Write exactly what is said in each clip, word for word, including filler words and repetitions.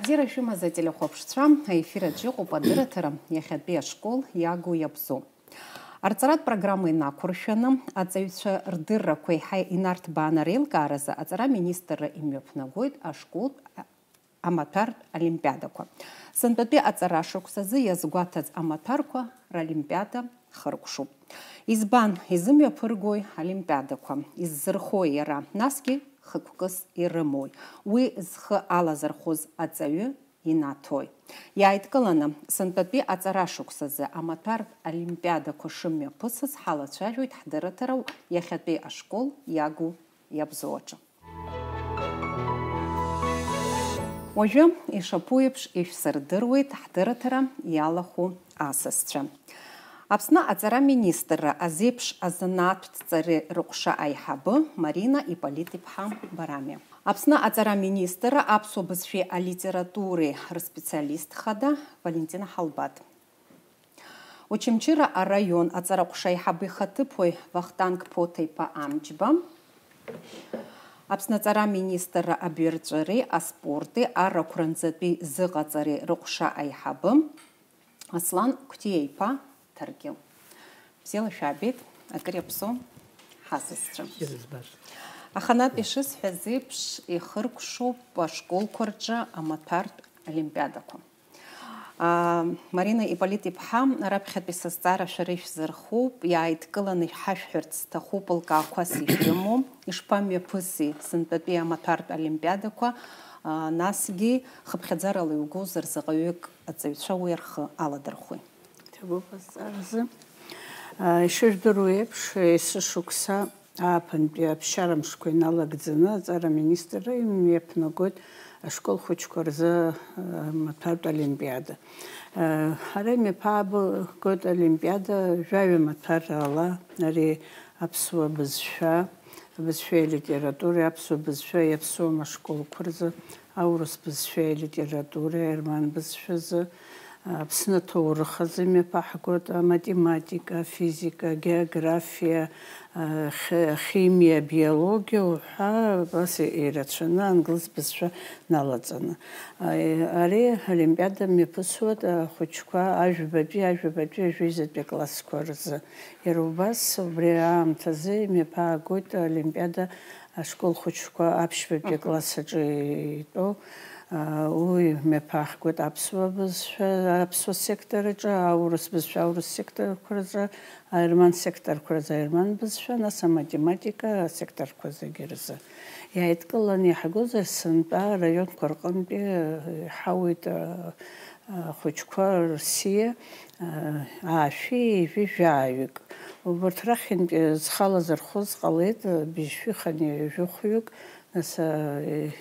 Бзиара шәымаз, ателехәаԥшцәа, аефир аҿы иҟоуп адырраҭара иахьатәи ашкол иагу иабзоу. Арҵаратә программа инақәыршәаны, аҵаҩцәа рдыррақәа еиҳа инарҭбааны реилкааразы аҵара аминистрра имҩаԥнагоит ашколтә амаҭәартә олимпиадақәа. Сынтәатәи аҵара шықәсазы иазгәаҭаз амаҭәарқәа ролимпиада хыркәшоуп. Избан изымҩаԥыргои олимпиадақәа? Иззырхои иара? Насгьы хықәкыс ирымои? Уи зхы алазырхәыз аҵаҩы инаҭои? Иааидкыланы, сынтәатәи аҵара шықәсазы амаҭәартә олимпиадақәа шымҩаԥысыз ҳалацәажәоит ҳдырраҭара иахьатәи ашкол иагу иабзоу аҿы. Уажәы, ишаԥу еиԥш, ишәсырдыруеит ҳдырраҭара иалахәу асасцәа. Аԥсны аҵара министрра азеиԥш азанааҭтә ҵареи рыҟәша аиҳабы Марина Иполит-иԥҳа Барамиа. Аԥсны аҵара министрра аԥсуа бызшәеи алитературеи рспециалист хада Валентина Ҳалбаҭ. Очамчыра араион аҵараҟәша аиҳабы ихаҭыԥуаҩ Вахтанг Ԥоҭа-иԥа Амҷба, Аԥсны аҵара аминистрра абаҩрҵәыреи аспорти аррақәа рынӡатәи зыҟаҵареи рыҟәша аиҳабы Аслан Қәҭиа-иԥа Ҭаркьыл. Бзиала шәаабеит, акыр иаԥсоу ҳасасцәа. Бзиара збаша. Аханатә ишысҳәаз еиԥш, ихыркәшоуп ашколқәа рҿы амаҭәартә олимпиадақәа. Аа, Марина Иполит-иԥҳа, раԥхьатәи сызҵаара шәара ишәзырхоуп, иааидкыланы иҳашәҳәарц сҭахуп лкаақәас ишәымоу, ишԥамҩаԥыси сынтәатәи амаҭәартә олимпиадақәа, аа, насгьы хыԥхьаӡарала иугозар заҟаҩык аҵаҩцәа уи рхы аладырхәи? Иҭабуп азҵааразы. Аа, ишыжәдыруа еиԥш, есышықәса ааԥынтәи аԥсшьара мшқәа иналагӡаны аҵара аминистрра имҩаԥнагоит ашкол хәыҷқәа рзы, э, маҭәартә олимпиада. Э, ҳара имҩаԥаагоит олимпиада жәаҩа маҭәарала, ари аԥсуа бызшәа, абызшәеи алитературеи, аԥсуа бызшәа иаԥсуам ашколқәа рзы, аурыс бызшәеи алитературеи, аерман бызшәазы, Аԥсны аҭоурых азы имҩаԥаҳгоит, аматематика, афизика, агеографиа, ахи-, ахимиа, абиологиа уҳәа, абас ирацәаны англыз бызшәа налаҵаны. Ари олимпиада мҩаԥысуеит ахәыҷқәа ажәабатәи, ажәабатәи, ажәеизатәи аклассқәа рзы. Иара убас убри аамҭазы имҩаԥаагоит олимпиада ашкол хәыҷқәа аԥшьбатәи акласс аҿы итәоу. Уи мҩаԥаҳгоит аԥсуа бызшәа, аԥсуа сектор аҿы, аурыс бызшәа аурыс секторқәа рҿы, аерман секторқәа рзы аерман бызшәа, нас аматематика асекторқәа зегьы рзы. Иааидкыланы иаҳгозар, сынтәа араионқәа рҟынтәи иҳауеит, а, ахәыҷқәа рсиа, а, аашәи ҩажәи жәаҩык. Убарҭ рахьынтәи зхала зырхәыз ҟалеит, а, быжьшәи хынҩажәи хәҩык, Нас, э,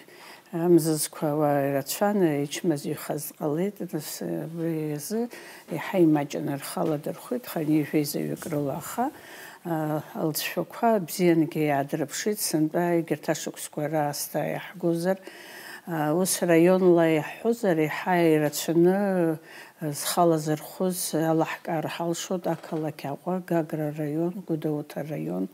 амзызқәа уа ирацәан, ичмазаҩхаз ҟалеит, нас, э, уи азы еиҳа имаҷын, рхала дырхәит, хынҩажәеизаҩык рыла, аха, э, алҵшәақәа бзиангьы иаадырԥшит, сынтәа егьырҭ ашықәсқәа раасҭа иаҳгозар, э, ус раионла иаҳҳәозар, еиҳа ирацәаны, э, зхала зырхәыз алаҳкаар ҳалшоит ақалақь Аҟәа, Гагра араион, Гәдоуҭа араион,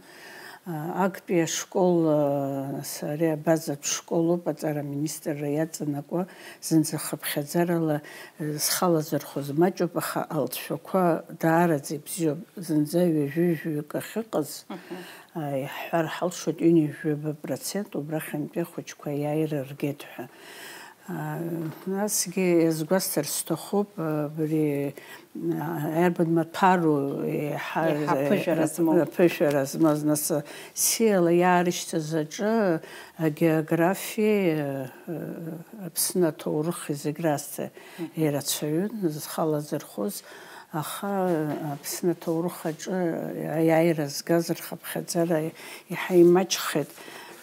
Актәи ашкол, ари абазатә школуп, аҵара аминистрра иаҵанакуа, зынӡа хыԥхьаӡарала зхала зырхәыз маҷуп, аха алҵшәақәа даараӡа ибзиоуп, зынӡа ҩажәи жәаҩык ахьыҟаз, иаҳҳәар ҳалшоит, ҩынҩажәи жәаба процент убрахьынтәи ахәыҷқәа аиааира ргеит ҳәа. Насгьы иазгәасҭар сҭахуп, абри, аиарбан маҭәару еиҳа, еиҳа аԥышәара змоу, аԥышәара змаз, нас, сиала иаарышьҭыз аҿы агеографиеи, Аԥсны аҭоурыхи зегь раасҭа ирацәаҩын, зхала зырхәыз. Аха Аԥсны аҭоурых аҿы аиааира згаз рхыԥхьаӡара иаҳа имаҷхеит.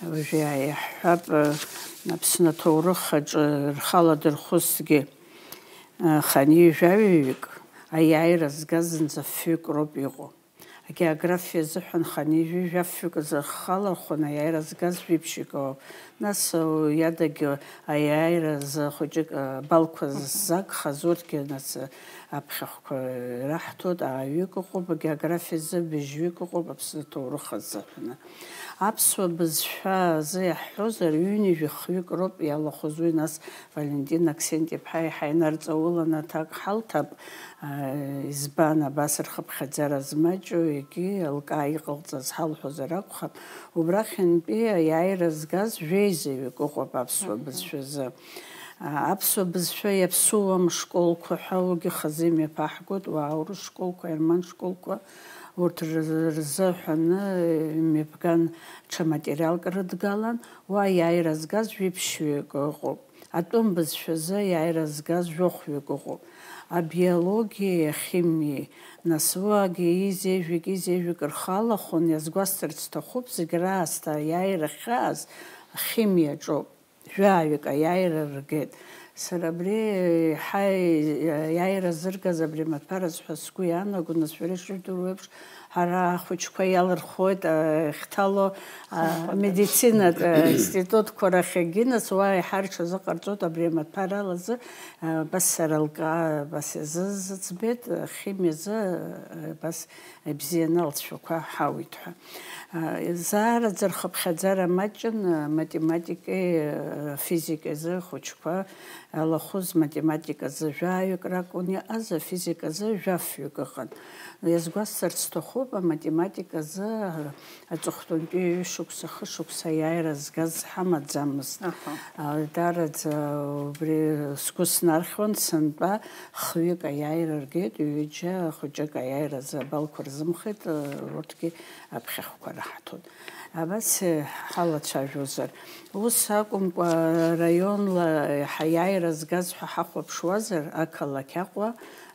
Уажәы иаҳҳәап, Аԥсны аҭоурых аҿы рхала дырхәызҭгьы, хынҩажәаҩык аиааира згаз зынӡа фҩык роуп иҟоу. Агеографиа азыҳәан хынҩажәи жәафҩык азы ахы алахәын, аиааира згаз жәиԥшьҩык ауп. Нас уи адагьы аиааира азы хәыҷык, а, балқәа ззагхаз урҭгьы нас аԥхьахәқәа ираҳҭоит, ааҩык ыҟоуп, агеографиа азы быжьҩык ыҟоуп, Аԥсны аҭоурых азыҳәаны. Аԥсуа бызшәа азы иаҳҳәозар, ҩынҩажәи хҩык роуп иалахәыз, уи нас Валентин Аксент-иԥҳа иаҳа инарҵауланы аҭак ҳалҭап, аа, избан абас рхыԥхьаӡара змаҷу, егьи алкаа иҟалҵаз ҳалҳәозар акәхап, убрахьынтәи аиааира згаз жәеизаҩык ыҟоуп аԥсуа бызшәазы. Аа, аԥсуа бызшәа иаԥсуам школқәа ҳәа уигьы хазы имҩаԥаҳгоит, уа аурыс школқәа, аерман школқәа, урҭ рзы-, рзыҳәаны имҩаԥган ҽа материалк рыдгалан, уа аиааира згаз жәиԥшьҩык ыҟоуп. Атәым бызшәазы аиааира згаз жәохәҩык ыҟоуп. Абиологиеи ахимиеи, нас уагьы изеижәик, изеижәик рхы алахәын, иазгәасҭарц сҭахуп, зегь раасҭа аиааира ахьааз ахимиаҿоуп. Жәаҩык аиааира ргеит. Сара абри еиҳа аиааира зыргаз абри амаҭәараз ҳәа сгәы иаанагон, нас шәара ишыжәдыруа еиԥш, ҳара ахәыҷқәа иалырхуеит, а, иахьҭало, а, медицинатә, а, институтқәа рахьгьы, нас уа еиҳа рҽазыҟарҵоит абри амаҭәарала азы, а, абас сара алкаа абас иазызыӡбеит, ахимиазы, а, абас ибзианы алҵшәақәа ҳауит ҳәа. А, заараӡа рхыԥхьаӡара маҷын, а, математикеи, а, физикеи азы ахәыҷқәа алахәыз математиказы жәаҩык ракәын иҟаз, афизиказы жәафҩык ыҟан. Иазгәасҭарц сҭахуп, аматематиказы аҵыхәтәантәи ҩышықәса, хышықәса аиааира згаз ҳамаӡамызт. Аҳа. А, даараӡа убри сгәы снархьуан, сынтәа хҩык аиааира ргеит, ҩыџьа хәыҷык аиааира азы абалқәа рзымхеит, а, урҭгьы аԥхьахәқәа раҳҭоит. Абас, э, ҳалацәажәозар. Ус акәымкәа, раионла ҳаиааира згаз ҳәа ҳахәаԥшуазар, ақалақь Аҟәа,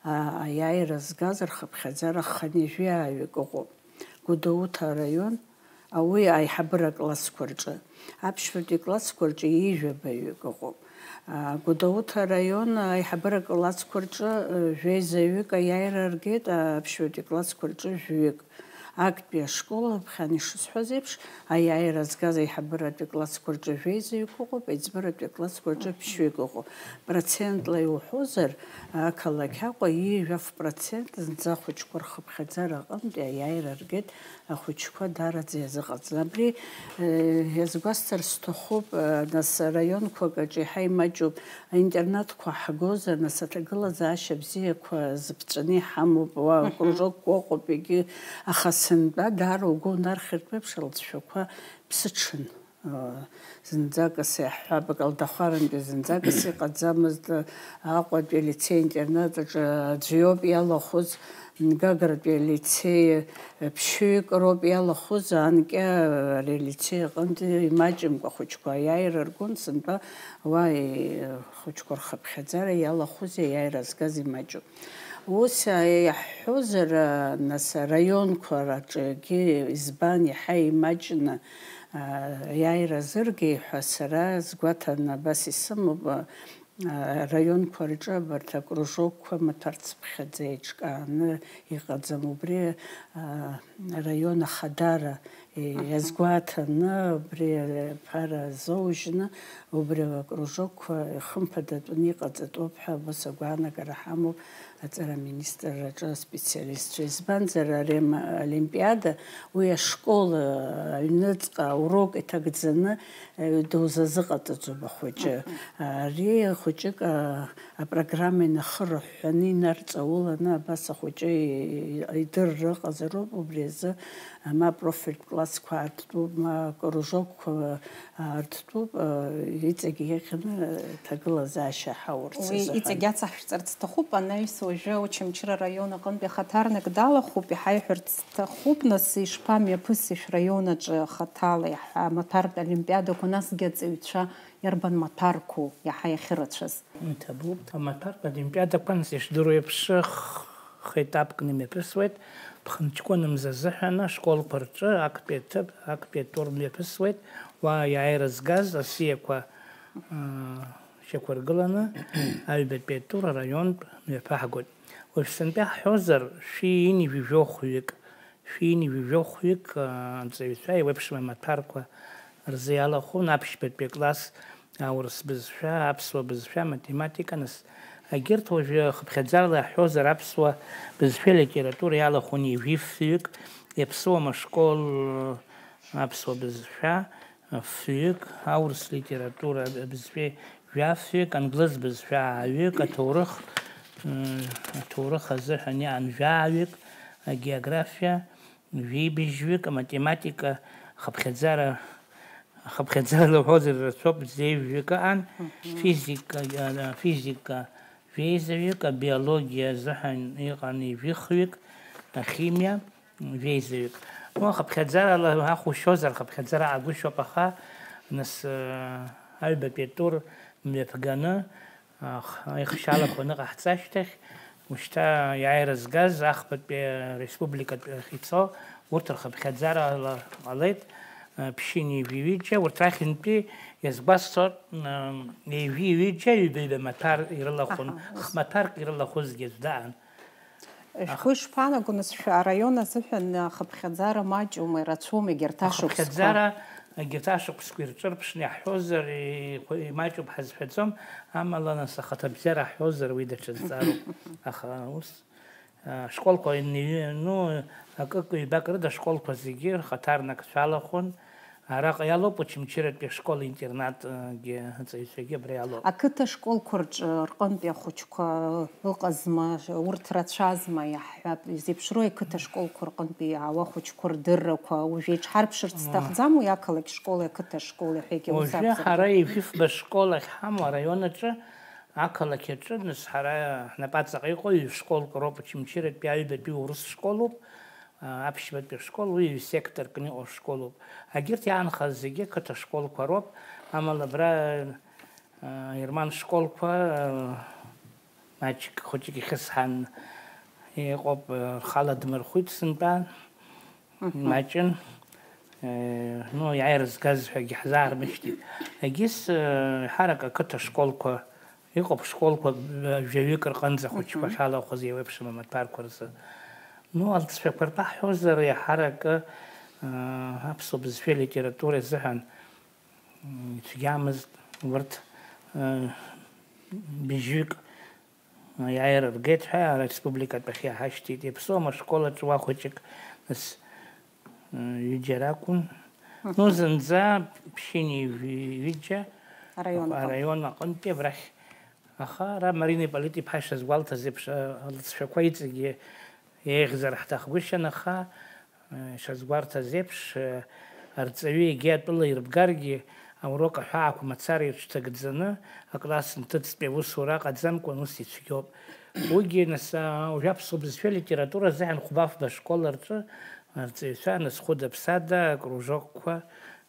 а, аиааира згаз рхыԥхьаӡара хынҩажәи ааҩык ыҟоуп. Гәдоуҭа араион, а, уи аиҳабыра классқәа рҿы. Аԥшьбатәи классқәа рҿы ҩажәаҩык ыҟоуп. А, Гәдоуҭа араион аиҳабыра классқәа рҿы, э, жәеизаҩык аиааира ргеит, а, аԥшьбатәи классқәа рҿы жәаҩык. Актәи ашкол аԥхьан ишысҳәаз еиԥш, аиааира згаз аиҳабыратәи классқәа рҿы жәеизаҩык ыҟоуп, аиҵбыратәи аклассқәа рҿы ԥшьҩык ыҟоуп. Процентла иуҳәозар, ақалақь Аҟәа ҩажәа процент зынӡа ахәыҷқәа рхыԥхьаӡара аҟынтәи аиааира ргеит, ахәыҷқәа даараӡа иазыҟаҵан. Абри, э, иазгәасҭар сҭахуп, э, нас араионқәак аҿы иаҳа имаҷуп, аинтернатқәа ҳгозар, нас аҭагылазаашьа бзиақәа зыԥҵәаны иҳамоуп, уа Мгм. кружокқәа ыҟоуп, егьи, аха сынтәа даара угәы унархьыртә еиԥш алҵшәақәа ԥсыҽын. Зынӡакыс иаҳҳәап, акалдахәарантәи зынӡакыс иҟаӡамызт, Аҟәатәи алицеи-интернат аҿы аӡәы иоуп иалахәыз, Гагратәи алицеи ԥшьҩык роуп иалахәыз, анкьа ари алицеи аҟынтәи имаҷымкәа ахәыҷқәа аиааира ргон, сынтәа уа ахәыҷқәа рхыԥхьаӡара иалахәызеи, аиааира згаз имаҷуп. Ус иаҳҳәозар, нас, араионқәа рҿы егьи избан иаҳа имаҷны, а, аиааира зыргеи ҳәа сара сгәаҭаны абас исымоуп, а, араионқәа рҿы абарҭ акружокқәа маҭәарцыԥхьаӡа еиҿкааны иҟаӡам. Убри, а, араион ахадара, е, Аҳа. иазгәаҭаны, убри аԥара азоужьны, убри акружокқәа ихымԥадатәны иҟаҵатәуп ҳәа абас агәаанагара ҳамоуп. Аҵара аминистрраҿы аспециалистцәа. Избанзар, ари ам-, олимпиада, уи ашкол, а, аҩныҵҟа аурок иҭагӡаны, а, дузазыҟаҵаӡом ахәыҷы. Мгм. Ари хәыҷык, а, апрограмма инахырҳәҳәаны инарҵауланы, абас ахәыҷы и-, и-, идырра ыҟазароуп, убри азы, а, ма профильтә классқәа аарттәуп, ма кружокқәа аарттәуп, а, иҵегь еиӷьны аҭагылазаашьа ҳаурц Уи азыҳәан. Иҵегь ацаҳшәҵарц сҭахуп, анаҩс уажәы Очамчыра араион аҟынтәи ахаҭарнак далахәуп, иҳаиҳәарц сҭахуп, нас ишԥамҩаԥыси шәраион аҿы хаҭала иаҳ-, амаҭәартә олимпиадақәа, насгьы аҵаҩцәа иарбан маҭәарқәоу иаҳа иахьырацәаз? Иҭабуп, амаҭәартә олимпиадақәа, нас ишдыру еиԥш, х-, хетапкны имҩаԥысуеит, ԥхынҷкәын мза азыҳәан ашколқәа рҿы актәи аҭыԥ, актәи атур мҩаԥысуеит, уа аиааира згаз асиақәа, аа, шьақәыргыланы аҩбатәи атур араионтә мҩаԥаҳгоит. Уажә сынтәа иаҳҳәозар, шәи ҩынҩажәи жәохәҩык Шәи ҩынҩажәи жәохәҩык, аа, анҵаҩцәа еиуеиԥшым амаҭәарқәа рзы иалахәын аԥшьбатәи акласс аурыс бызшәа, аԥсуа бызшәа, аматематика, нас, егьырҭ уажәы хыԥхьаӡарала иаҳҳәозар аԥсуа бызшәеи литературеи иалахәын ҩажәи фҩык, иаԥсуам ашкол аԥсуа бызшәа, фҩык, аурыс литература абызшәеи жәафҩык, англыз бызшәа ааҩык, аҭоурых, м, аҭоурых азыҳәан иҟан жәааҩык, агеографиа, жәибжьҩык, аматематика, ахыԥхьаӡара, ахыԥхьаӡара лҳәозар рацәоуп, зеижәҩык ыҟан, Мгм. Физика, а, физика жәеизаҩык, абиологиа азыҳәан иҟан ҩажәихҩык, ахимиа, жәеизаҩык. Ну, ахыԥхьаӡарала ахәышьозар, ахыԥхьаӡара аагәышьоуп, аха, нас, э, аҩбатәи атур мҩаԥганы, ах-, аихшьалақәа аныҟаҳҵа ашьҭахь, ушьҭа иааира згаз, ахԥатәи ареспубликатә ахь ицо, урҭ рхыԥхьаӡарала ҟалеит, э, ԥшьынҩажәи ҩыџьа, урҭ рахьынтәи иазгәасҭо, э, ҩажәи ҩыџьа ҩба-ҩба маҭәар ирылахәын, Аҳа, ус. Хмаҭәарк ирылахәызгьы аӡә даан. Шәгәы ишԥаанаго, нас, шәа-, араион азыҳәан ахыԥхьаӡара маҷума, ирацәоума егьырҭ ашықәсқәа? Ахыԥхьаӡара егьырҭ ашықәсқәа ирҿырԥшны иаҳҳәозар, ихәы-, имаҷуп ҳазҳәаӡом, амала, нас, ахаҭабзиара ҳҳәозар, уи даҽа зҵаароуп. Аха ус, а, школқәа иныҩ-, ну, акык-ҩбак рыда ашколқәа зегьы рхаҭарнакцәа алахәын. Араҟа иалоуп Очамчыратәи ашкол-интернатгьы, аҵаҩцәагьы абра иалоуп. Ақыҭа школқәа рҿы, рҟынтәи ахәыҷқәа ыҟазма, урҭ рацәазма, иаҳҳәап, изеиԥшроу ақыҭа школқәа рҟынтәи иаауа ахәыҷқәа рдыррақәа уажә еиҿҳарԥшырц Уа. Сҭахӡам, уи ақалақь школи ақыҭа школи ҳәагьы ус Уажәы акәзаргьы. Ҳара ҩажәи фба школ ахьҳамоу араион аҿы, ақалақь аҿы, нас, ҳара ҳнапаҵаҟа иҟоу ҩышколк роуп, Очамчыратәи аҩбатәи урыс школуп, а, аԥшьбатәи ашкол, уи ҩсекторкны иҟоу ашколуп. Агьырҭ иаанхаз зегьы қыҭа школқәа роуп, амала абра, а, аерман школқәа, а, маҷк хәыҷык ихьысҳан иҟоуп, а, рхала дмырхәит сынтәа, Мгм. Маҷын, а, ну, иааира згаз ҳәагьы ҳзаармышьҭит. Егьыс, а, ҳарак ақыҭа школқәа Иҟоуп школқәак, жәаҩык рҟынӡа ахәыҷқәа Мгм. ахьалахәыз еиуеиԥшым амаҭәарқәа рзы. Ну, алҵшәақәа ртәы ҳҳәозар, еиҳаракы, аа, аԥсуа бызшәеи литературеи азыҳәан, м, ицәгьамызт урҭ, ы, быжьҩык аиааира ргеит ҳәа ареспубликатәахь иаҳашьҭит. Иаԥсуам ашкол аҿы уа хәыҷык, нас, ҩыџьа ракәын. Мгм. Ну, зынӡа ԥшьынҩажәи ҩыџьа Араион аҟ-, аҟынтә. Араион аҟынтәи абрахь. Аха ара Марина Ипполит-иԥҳа ишазгәалҭаз еиԥш, а, алҵшәақәа иҵегьы еиӷьзар ҳҭахгәышьан, аха, а, ишазгәарҭаз еиԥш, а, арҵаҩы егьи атәыла ирбгаргьы, аурок аҳәаақәа мацара ирҽҭагӡаны, акласс нҭыҵтәи аусура ҟаӡамкәан ус ицәгьоуп. Уигьы, нас, а, уажә аԥсуа бызшәа литература азыҳәан хәба-фба школ рҿы арҵаҩцәа, нас, хәыда-ԥсада акружокқәа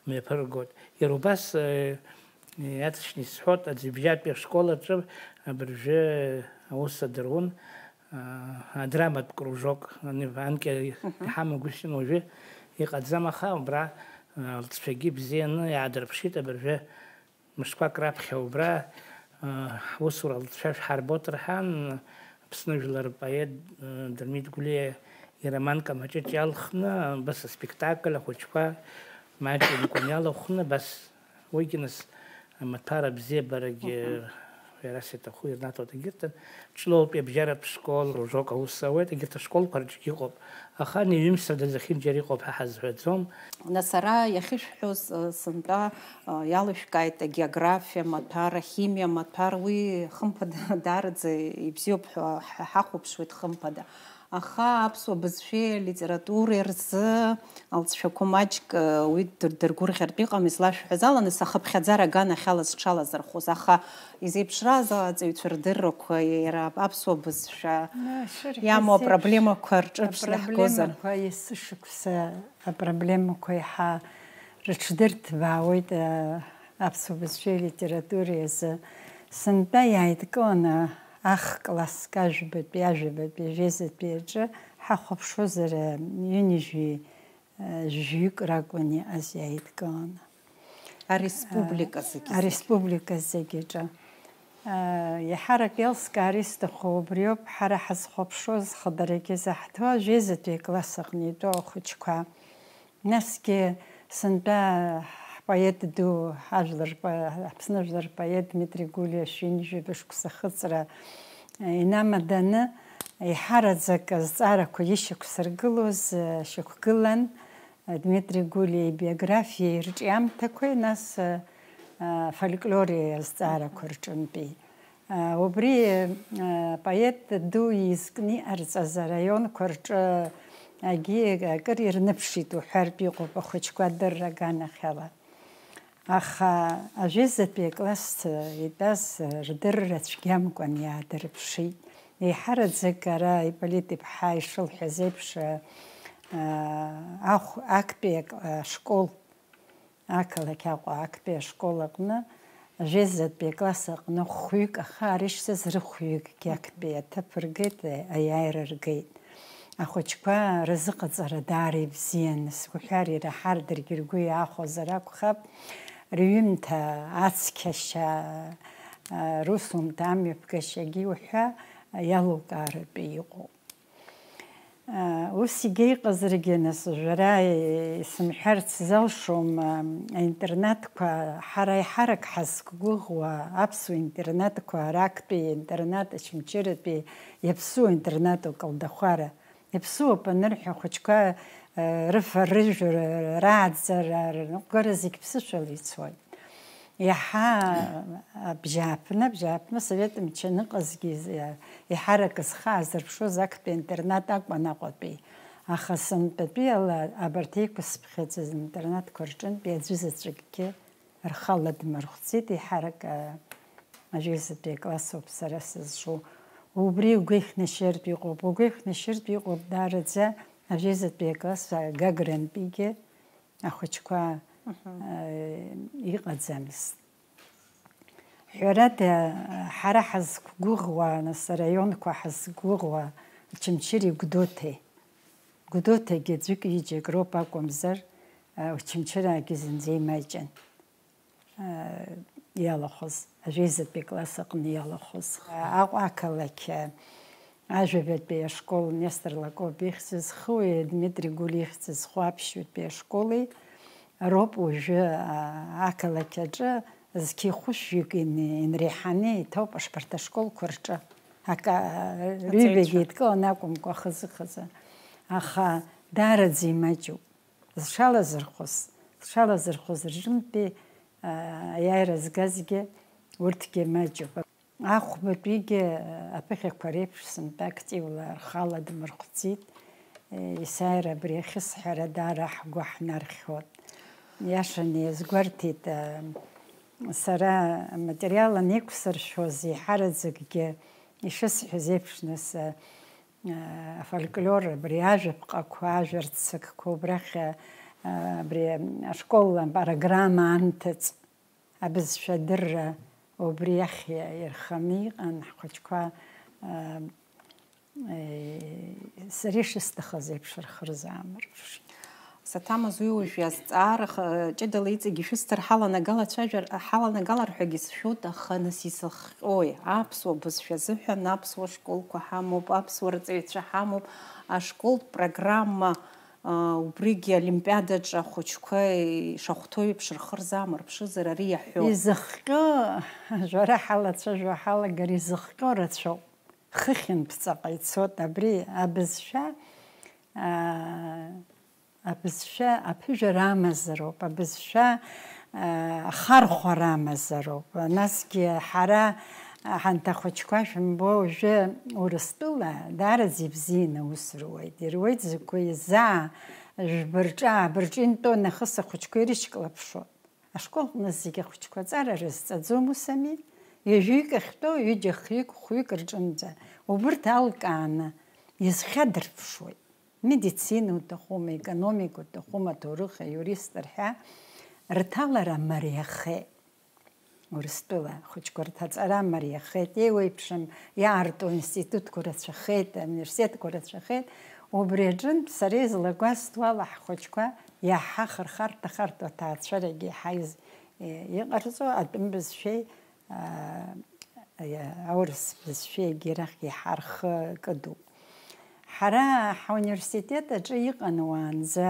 мҩаԥыргоит. Иара убас, э, иаҵшьны исҳәоит, аӡҩыбжьатәи ашкол аҿы абыржәы аус адырун, а, адраматә кружок, ани-, анкьа Мгм. иҳамагәышьан, уажәы иҟаӡам, аха убра, а, лҵшәагьы бзианы иаадырԥшит, абыржәы мышқәак раԥхьа убра, а, ҳусура лҵшәа шәҳарбот рҳәан, Аԥсны жәлар рпоет, а, Дырмит Гәлиа ироман Камаҷыҷ иалхны, абас аспектакль ахәыҷқәа маҷымкәан иалахәны, абас уигьы нас амаҭәар абзиабарагьы Мгм. ҳәарас иаҭаху ирнаҭоит, егьырҭ Ҷлоутәи абжьаратә школ, кружок аус ауеит, егьырҭ ашколқәа рҿгьы ыҟоуп. Аха ани ҩымсрада зехьынџьара иҟоуп ҳәа ҳазҳәаӡом. Нас ара иахьышәҳәоз, э, сынтәа, э, иалышәкааит агеографиа маҭәар, ахимиа маҭәар, уи хымԥада даараӡа ибзиоуп ҳәа ҳа-, ҳахәаԥшуеит хымԥада. Аха аԥсуа бызшәеи алитературеи рзы алҵшәақәа маҷк, э, уи дыр-, дыргәырӷьартә иҟам, излашәҳәаз ала, нас ахыԥхьаӡара аганахьала зҽалазырхәыз. Аха изеиԥшраз аҵаҩцәа рдыррақәа, иара аԥсуа бызшәа Нашыр иамоу ҳәа зеиԥш апроблемақәа рҿы ԥшны ҳгозар? Апроблемақәа есышықәса апроблемақәа иаҳа рыҽдырҭбаауеит, а, аԥсуа бызшәеи литературеи азы. Сынтәа иааидкыланы ах-класск ажәабатәи, ажәабатәи, жәеизатәи аҿы ҳахәаԥшуазар, ҩынҩажәи, а, жәаҩык ракәын иҟаз иааидкыланы. Ареспублика зегьы. Ареспублика зегьы аҿы. Еиҳарак еилскаар исҭаху убриоуп, ҳара ҳазхәаԥшуаз, хыдарагьы заҳҭо, ажәеизатәи акласс аҟны итәоу ахәыҷқәа. Насгьы сынтәа ҳпоет ду, ҳажәлар рпо-, Аԥсны жәлар рпоет Дмитри Гәлиа шәи ҩынҩажәи жәаба шықәса ахыҵра инамаданы, еиҳараӡак азҵаарақәа ишьақәсыргылоз шьақәгылан. Дмитри Гәлиа ибиографиеи рҿиамҭақәеи, нас, а, афольклори азҵаарақәа рҿынтәи. А, убри, а, апоет ду изкны иҟарҵаз араионқәа рҿы агьи акыр ирныԥшит уҳәартә иҟоуп, ахәыҷқәа адырра аганахьала. Аха ажәеизатәи акласс итәаз рдырра цәгьамкәан иаадырԥшит. Еиҳараӡак ара Иполит иԥҳа ишылҳәаз еиԥш, а, ахә-, актәи ак-, ашкол, ақалақь Аҟәа актәи ашкол аҟны, ажәеизатәи акласс аҟны хәҩык ахы аарышьҭыз рыхәҩыкгьы актәи аҭыԥ ргеит, аиааира ргеит. Ахәыҷқәа рызыҟаҵара даара ибзиан, сгәаҳәар ираҳар, даргьы ргәы иаахәозар акәхап, рҩымҭа ацқьашьа, русумҭа амҩаԥгашьагьы уҳәа иалукааратәы иҟоуп. Ус егьа иҟазаргьы, нас, уажәы ара исымҳәарц залшом, аинтернатқәа, ҳара еиҳарак ҳазқәгәыӷуа аԥсуа интернатқәа, арактәи интернат, Очамчыратәи иаԥсуа интернат Калдахәара. Иаԥсуоуп анырҳәа, ахәыҷқәа, э, рыфа-рыжә, р-, рааӡара, рныҟәгара зегь ԥсышәала ицоит. Иаҳа абжьааԥны, абжьааԥны асовет мчы аныҟазгьы, э, еиҳарак зхы аазырԥшуаз актәи интернат акәын Аҟәатәи. Аха сынтәатәи ала абарҭ еиқәысԥхьаӡаз интернатқәа рҿынтәи аӡәы заҵәыкгьы рхала дмырхәцит, еиҳарак, а, ажәеизатәи акласс ауп сара сызҿу. Убри угәы ихнашьыртә иҟоуп, угәы ихнашьыртә иҟоуп даараӡа ажәеизатәи акласс агагрантәигьы ахәыҷқәа, Мгм. а, иҟаӡамызт. Ҳәарада, ҳара ҳазқәгәыӷуа, нас араионқәа ҳазгәыӷуа, Очамчыреи Гәдоуҭеи. Гәдоуҭагьы аӡәык-ҩыџьак роуп акәымзар, а, Очамчыраагьы зынӡа имаҷын. Иалахәыз, ажәеизатәи акласс аҟны иалахәыз. Аҟәа ақалақь ажәабатәи ашкол Нестор Лакоба ихьӡ зхыуи Дмитри Гәлиа ихьӡ зху аԥшьбатәи ашколи роуп уажәы, а, ақалақь аҿы зқьи хәышәҩык ин-, инреиҳаны иҭоуп ашбарҭа ашколқәа рҿы. Ака-, Аҵаҩцәа. Ҩбагьы еидкыланы акәымкәа, хазы-хазы. Аха даараӡа имаҷуп. Зҽалазырхәыз, зҽалазырхәыз рҿынтәи, аа, аиааира згазгьы урҭгьы маҷуп. Ахәбатәигьы аԥыхьақәа реиԥш сынтәа активла рхала дмырхәцит. Есааира абри ахьысҳәара даара ҳгәы ҳнархьуан. Иашаны иазгәарҭеит, аа, сара аматериал анеиқәсыршәоз еиҳараӡакгьы ишысҳәаз еиԥш, нас, афольклор, абри ажәаԥҟақәа, ажәа рцыкқәа, убрахь, абри ашкол апрограмма анҭыҵ, абызшәа адырра убри иахь ирханы иҟан, ҳхәыҷқәа, сара ишысҭахыз еиԥш, рхы рзаамырԥшит. Саҭамыз, уи уажә иазҵаара х-, ҷыдала иҵегьы шәысҭар ҳаланагалацәажәар, ҳаланагалар ҳәагьы сшәоит, аха нас изыхҟьои? Аԥсуа бызшәа азыҳәан аԥсуа школқәа ҳамоуп, аԥсуа рҵаҩцәа ҳамоуп, ашколтә программа, а, убригьы олимпиадаҿы ахәыҷқәа ишахәҭоу еиԥш рхы рзаамырԥшызар, ари иаҳәо. Изыхҟьо, жәара ҳалацәажәо ҳалагар, изыхҟьо рацәоуп. Хыхьынтә ҵаҟа ицот абри абызшәа, аа, абызшәа аԥыжәара амазароуп, абызшәа, аа, ахархәара амазароуп. Насгьы ҳара, ҳанҭахәыҷқәа шәымбо, уажәы Урыстәыла даараӡа ибзианы аус руеит. Ируеит закәи, заа, жәба рҿы, ааба рҿы интәо нахыс ахәыҷқәа ирышьклаԥшуа. Ашколҟны зегьы ахәыҷқәа аҵара рызҵаӡом, ус ами? Ҩажәаҩык ахьтәоу, ҩыџьа, хҩык, хәҩык рҿынӡа убырҭ алкааны изхьадырԥшуеит. Медицина уҭахума, економика уҭахума, аҭоурых, аиурист рҳәа, рҭалара мариахеит. Урыстәыла ахәыҷқәа рҭаҵара мариахеит, еиуеиԥшым иаарту аинститутқәа рацәахеит, ауниверситетқәа рацәахеит. Убри аҿынтә сара излагәасҭо ала, ҳхәыҷқәа иаҳа хырхарҭа-харҭоу аҭаацәарагьы иаҳа из-, иҟарҵо атәым бызшәеи, аа, аурыс бызшәеигьы арахь иҳархы кыдуп. Ҳара ҳауниверситет аҿы иҟан уаанӡа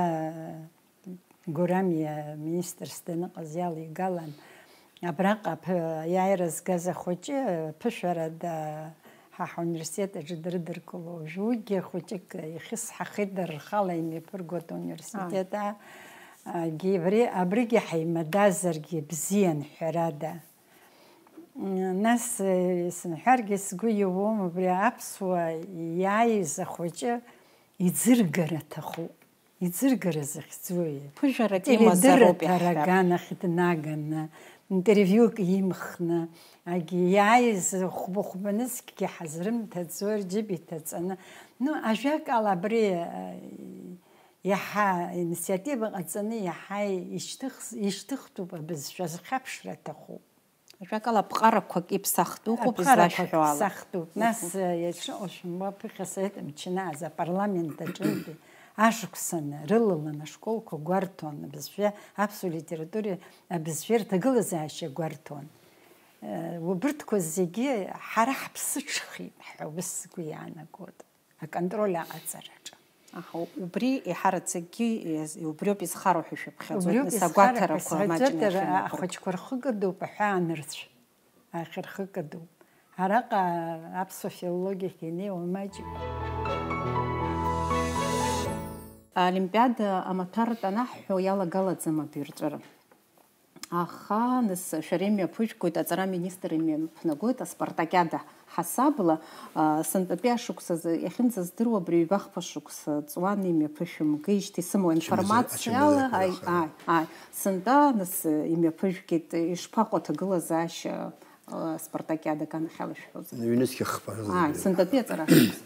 Гурам иа-, министрс даныҟаз иалигалан, абраҟа аԥ-, аиааира згаз ахәыҷы ԥышәарада ҳа ҳауниверситет аҿы дрыдыркыло, уажәыгьы хәыҷык ихьысҳахеит, дара рхала имҩаԥыргоит ауниверситет, а, агьи абри, абригьы ҳаимадазаргьы бзиан, ҳәарада. Нас, э, исымҳәаргьы сгәы иуам, убри аԥсуа иааиз ахәыҷы иӡыргара аҭахуп. Иӡыргара захьӡуи? Ԥыжәарак имазароуп, теледырраҭара иаҳҳәап. Аганахь днаганы, интервиук имхны, агьи иааиз хәба-хәба нызқьгьы ҳазрымҭаӡо, рџьыба иҭаҵаны. Ну, ажәакала, абри, э, иаҳа инициатива ҟаҵаны, иаҳа ишьҭых-, ишьҭыхтәуп абызшәа, зхьаԥшра аҭахуп. Ажәакала, ԥҟарақәак иԥсахтәу ыҟоуп. Аԥҟарақәак излашәҳәо ала. Ԥсахтәуп. Нас, мгм, э, иаҿыҟоу шәымбо, аԥыхьа Асовет мчы анааз апарламент аҿынтәи ашықәсаны рылалан ашколқәа гәарҭон, абызшәа аԥсуа литературеи абызшәеи рҭагылазаашьа гәарҭон. Э, убырҭқәа зегьы ҳара ҳаԥсыҽхеит ҳәа ус сгәы иаанагоит. Аконтроль аҟаҵараҿы. Аха убри еиҳараӡакгьы иаз-, убриоуп изхароу ҳәа шәыԥхьаӡоит, убриоуп нас изхароу агәаҭарақәа ҳәа маҷны сҳәаӡоит, ара шәымҩаԥырго. Ахәыҷқәа рхы кыдуп аҳәаанырцә, ахьырхы кыдуп. Араҟа аԥсуа филологиахь инеиуа маҷуп. Аолимпиада амаҭәартә анаҳҳәо иалагалаӡам абаҩрҵәыра. Аха, нас, шәара имҩаԥыжәгоит, аҵара аминистр имҩаԥнагоит аспартакиада ҳасабла, а, сынтәатәи ашықәсазы, иахьынӡаздыруа, абри ҩбахԥа шықәса ҵуан имҩаԥышәымгеижьҭеи сымоу информациала, ачымазаҩ, ачымазаҩ ааи, ааи, ааи, сынтәа, нас, имҩаԥыжәгеит, ишԥаҟоу аҭагылазаашьа, а, аспартакиада аганахьала шәҳәозар? Ҩнызқьи хԥа рыла. Ааи, сынтәатәи аҵара ашықәс.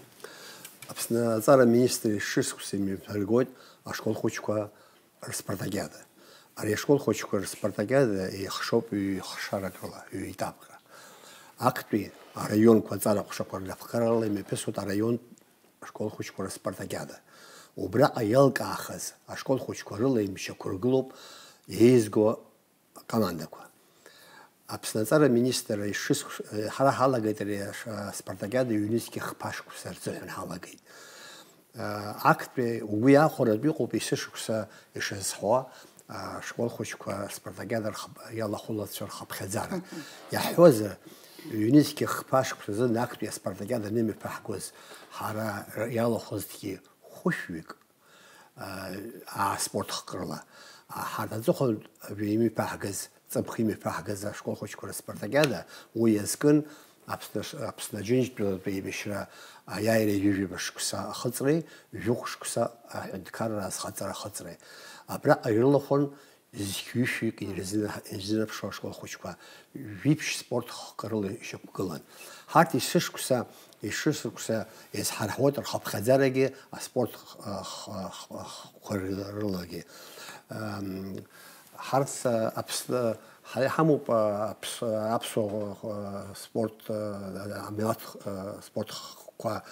Аԥсны аҵара аминистр ишышықәса имҩаԥнагоит ашкол хәыҷқәа рспартакиада. Ари ашкол хәыҷқәа рспартакиада еихшоуп ҩ-хшарак рыла, ҩ-етапк рыла. Актәи араионқәа аҵара ҟәшақәа рнапхгарала имҩаԥысуеит араионтә ашкол хәыҷқәа рспартакиада. Убраҟа иалкаахаз ашкол хәыҷқәа рыла имчақәыргылоуп еизго акомандақәа. Аԥсны аҵара аминистр ишыск-, ҳара ҳалагеит ари аш-, аспартакиада ҩнызқьи хԥа шықәса рзыҳәан ҳалагеит. Актәи угәы иахәаратәы иҟоуп есышықәса ишазҳауа, ашкол хәыҷқәа аспартакиада рхып-, иалахәылацәа рхыԥхьаӡара. Мгм. Иаҳҳәозар, ҩнызқьи хԥа шықәса азын актәи аспартакиада анымҩаԥаҳгоз ҳара иалахәызҭгьы хәышәҩык, аа, спорт хкы рыла. Ҳарҭ аҵыхәантә имҩаԥаҳгаз, ҵыԥх имҩаԥаҳгаз ашкол хәыҷқәа рыспартакиада, уи иазкын Аԥсны ш-, Аԥсны Аџьынџьтәылатәи еибашьра аиааира ҩажәа шықәса ахыҵреи, жәохә шықәса аҳәынҭқарра азхаҵара ахыҵреи. Абраҟа ирылахәын зқьҩышәҩык ирзына-, ирзынаԥшуа ашкол хәыҷқәа, жәиԥшь спорт хкы рыла ишьақәгылан. Ҳарҭ есышықәса, есышықәса иазҳарҳауеит рхыԥхьаӡарагьы аспорт х-, х-, х-, хкқәа рылагьы. Ам, ҳарҭ, а, Аԥсны, ҳа-, иҳамоуп, а, аԥс-, аԥсуа, а, спорт, а, амилаҭ, а, спорт хкқәа,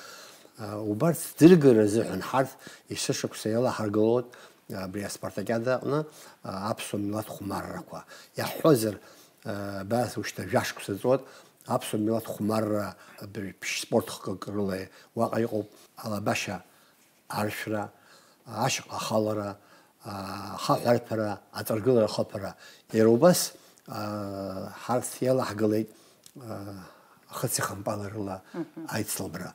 а, убарҭ здыргара азыҳәан ҳарҭ есышықәса иалаҳаргылоит абри аспартакиада аҟны, а, аԥсуа милаҭ хәмаррақәа. Иаҳҳәозар, а, абас ушьҭа жәашықәса ҵуеит, аԥсуа милаҭ хәмарра абри ԥшь-спорт хкык рыла уаҟа иҟоуп алабашьа аршәра, ашьаҟа ахалара, а, ахаҳә арҭәара, аҵаргылара ахыԥара. Иара убас, а, ҳарҭ иалаҳгалеит, а, ахыци-хампали рыла, мгм, аицлабра.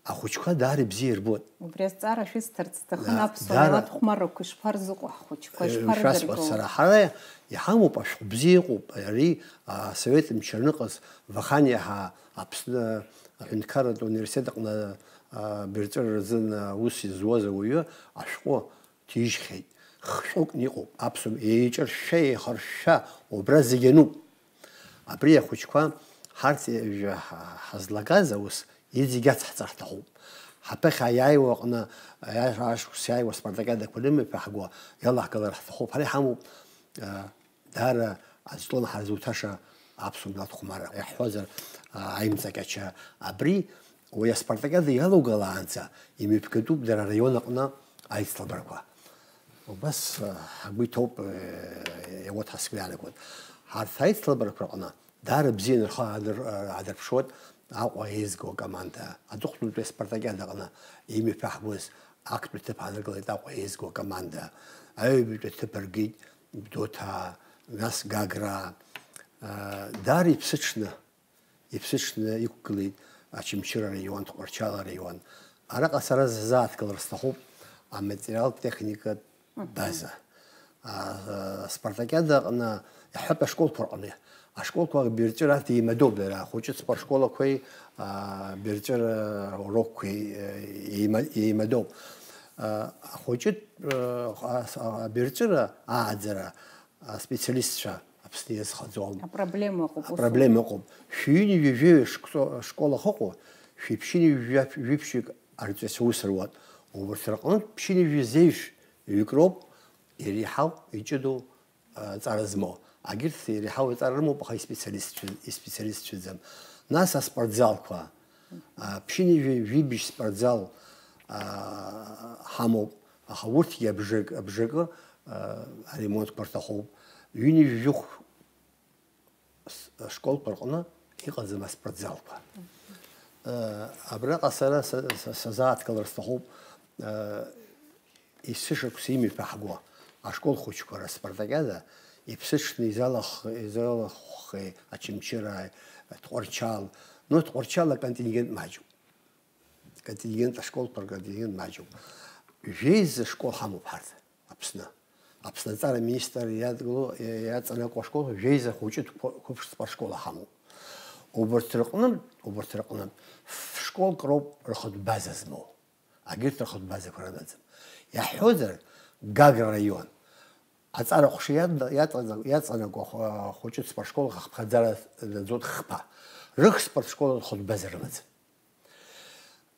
Ахәыҷқәа даара ибзиа ирбоит. Убри азҵаара шәысҭарц сҭахын, да-, аԥсуа даара милаҭ хәмаррақәа ишԥарзыҟоу ҳхәыҷқәа, э, шәасҳәап шԥарыдыркыло? Сара ҳара иҳамоуп, ашәҟәы бзиа ыҟоуп, ари, а, асовет мчы аныҟаз, Ваханиа ҳәа Аԥсны аҳәынҭқарратә университет аҟны, а, баҩрҵәыра рзын, а, ус изуаз ауаҩы ашәҟәы ҭижьхьеит. Хшәыкны иҟоуп, аԥсуа, еиҿыршәшәа, еихыршәшәа, убра зегь ануп. Абри ахәыҷқәа ҳарҭ ҩажәа ҳа-, ҳазлагаз аус иҵегь ацҳҵар ҳҭахуп. Ҳаԥыхьа иааиуа аҟны, аиа-, ашықәс иааиуа аспартакиадақәа рымҩаԥаҳго иалаҳгалар ҳҭахуп. Ҳара иҳамоуп, а, даара азҵоон ҳарзуҭаша аԥсуа милаҭ хәмарра. Иаҳҳәозар, а, аимҵакьача абри, уи аспартакиада иалоугалаанӡа имҩаԥгатәуп дара араион аҟны аицлабрақәа. Убас, а, ҳгәы иҭоуп, э, иауеит ҳәа сгәы иаанагоит. Ҳарҭ аицлабрақәа рҟны Даара бзианы рхы аадыр-, аадырԥшуеит Аҟәа еизго акоманда. Аҵыхәтәантәи аспартакиада аҟны имҩаԥаҳгоз актәи аҭыԥ ааныркылеит Аҟәа еизго акоманда. Аҩбатәи аҭыԥ аргеит Гәдоуҭаа, нас Гаграа. Даара иԥсыҽны, иԥсыҽны иқәгылеит Очамчыра араион, Тҟәарчал араион. Араҟа сара сзааҭгылар сҭахуп аматериал-техникатә база. А, аспартакиада аҟны иаҳҳәап ашколқәа рҟны. Ашколқәа абирҵәыра арҭ еимадоуп иара, ахәыҷы спортшколақәеи, а, абирҵәыра урокқәеи, э, еима-, еимадоуп. А, ахәыҷы, э, а, а, абирҵәыра ааӡара аспециалистцәа Аԥсны иазхаӡом. Апроблема ыҟоуп, ус. Апроблема ыҟоуп. Шәҩыни жәаҩеи шксо-, школ ахьыҟоу, шәиԥшьыни жәаф-, жәиԥшьҩык арҵаҩцәа аус руан. Убарҭ рҟнытә ԥшьыни жәа зеижә ҩык роуп иреиҳау иҷыдоу, а, ҵара змоу. Агьырҭ иреиҳау аҵара рымоуп, аха испециалист цәы-, испециалист цәыӡам. Нас аспортзалқәа, а, ԥшьыни жәа-, жәибжь спортзал, а, ҳамоуп, аха урҭгьы абжак-, абжакы, а, аремонтқәа рҭахуп. Ҩынҩажәи жәохә с-, ашколқәа рҟны иҟаӡам аспортзалқәа. Э, абраҟа сара са-, са-, сазааҭгылар сҭахуп, э, есышықәса имҩаԥаҳго ашкол хәыҷқәа распартакиада иԥсыҽны изалах-, изалахәхеи Очамчырааи, Тҟәарчал, ну, Тҟәарчал аконтингент маҷуп. Контингент, ашколқәа рконтингент маҷуп. Жәеиза школ ҳамоуп ҳарҭ Аԥсны. Аԥсны аҵара аминистр иадгыло, иаҵанакуа ашколқәа жәеиза хәыҷытә қәа-, қәыԥш спортшкола ҳамоуп. Убарҭ рҟнытә, убарҭ рҟнытә ф-, школк роуп рхатә база змоу. Агьырҭ рхатә базақәа рымаӡам. Иаҳҳәозар, Гагра араион аҵара ҟәша иадна-, иаҵана-, иаҵанакуа хә-, хәыҷытә спортшкол ахыԥхьаӡара наӡоит хԥа. Рых спортшкол рхатә база рымаӡам.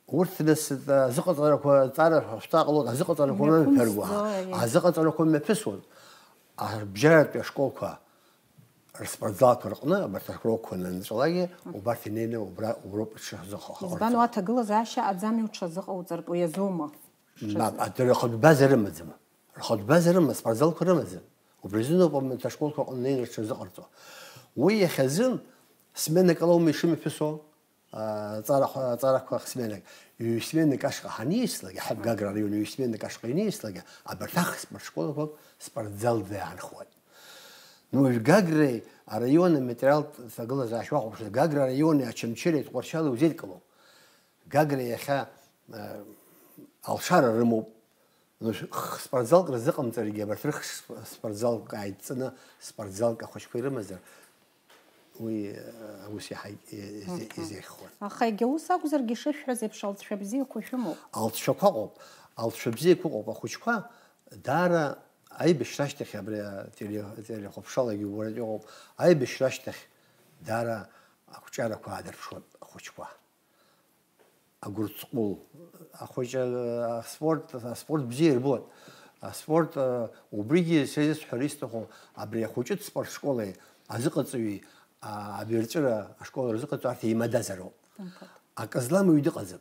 Урҭ нас, а, азыҟаҵарақәа, аҵара шәҭа ҟалоит, азыҟаҵарақәа мҩаԥыргоит, мҩаԥымҵӡо, аиеи. Азыҟаҵарақәа мҩаԥысуан. Абжьаратәи ашколқәа рспортзалқәа рҟны, абарҭ арокқәа анынҵәалакгьы, убарҭ инеины убра, уброуп ишазыҟаҳҵо. Избан, уа аҭагылазаашьа аӡами уҽазыҟауҵартә, уи азоума? Мап, адырҩаҽны рхатә база рымаӡам. Рхатә база рымам, спортзалқәа рымаӡам. Убри азыноуп амаҭ ашколқәа рҟны инеины рҽазыҟарҵо. Уи иахьазын сменак ала аума ишымҩаԥысуа? Аҵарахә-, аҵарақәа хсменак, ҩ-сменак ашҟа ҳаниаслак, иаҳҳәап, Гагра араион ҩ-сменак ашҟа иниаслак, абарҭ ахспортшколақәак спортзалӡа иаанхоит. Ну, уажә Гагреи араиони аматериалтә ҭагылазаашьа уахәаԥшыр, Гагра араиони Очамчыреи Тҟәарчали узеидкылом. Гагра иахьа, э, алшара рымоуп. Ну, х-, спортзалк рзыҟамҵаргьы, абарҭ рых-, спортзалк ааидҵаны, спортзалк ахәыҷқәа ирымазар, уи, э, аус иаҳа и-, изе-, Мгм. изеиӷьхон. Аха егьа ус акәзаргьы, ишышәҳәаз еиԥш, алҵшәа бзиақәа шәымоуп. Алҵшәақәа ыҟоуп, алҵшәа бзиақәа ыҟоуп, ахәыҷқәа даара аибашьра ашьҭахь, абри ателе-, ателехәаԥшалагьы убаратәы иҟоуп, аибашьра ашьҭахь даара ақәҿиарақәа аадырԥшуан ахәыҷқәа. Агәырҵҟәыл, ахәыҷы, аспорт, аспорт бзиа ирбоит. Аспорт, а, убригьы сеизысҳәар исҭаху, абри ахәыҷытә спортшколеи азыҟаҵаҩи, а, абирҵәыра ашкол рзыҟаҵаҩ арҭ еимадазароуп. Акы злам уаҩ дыҟаӡам.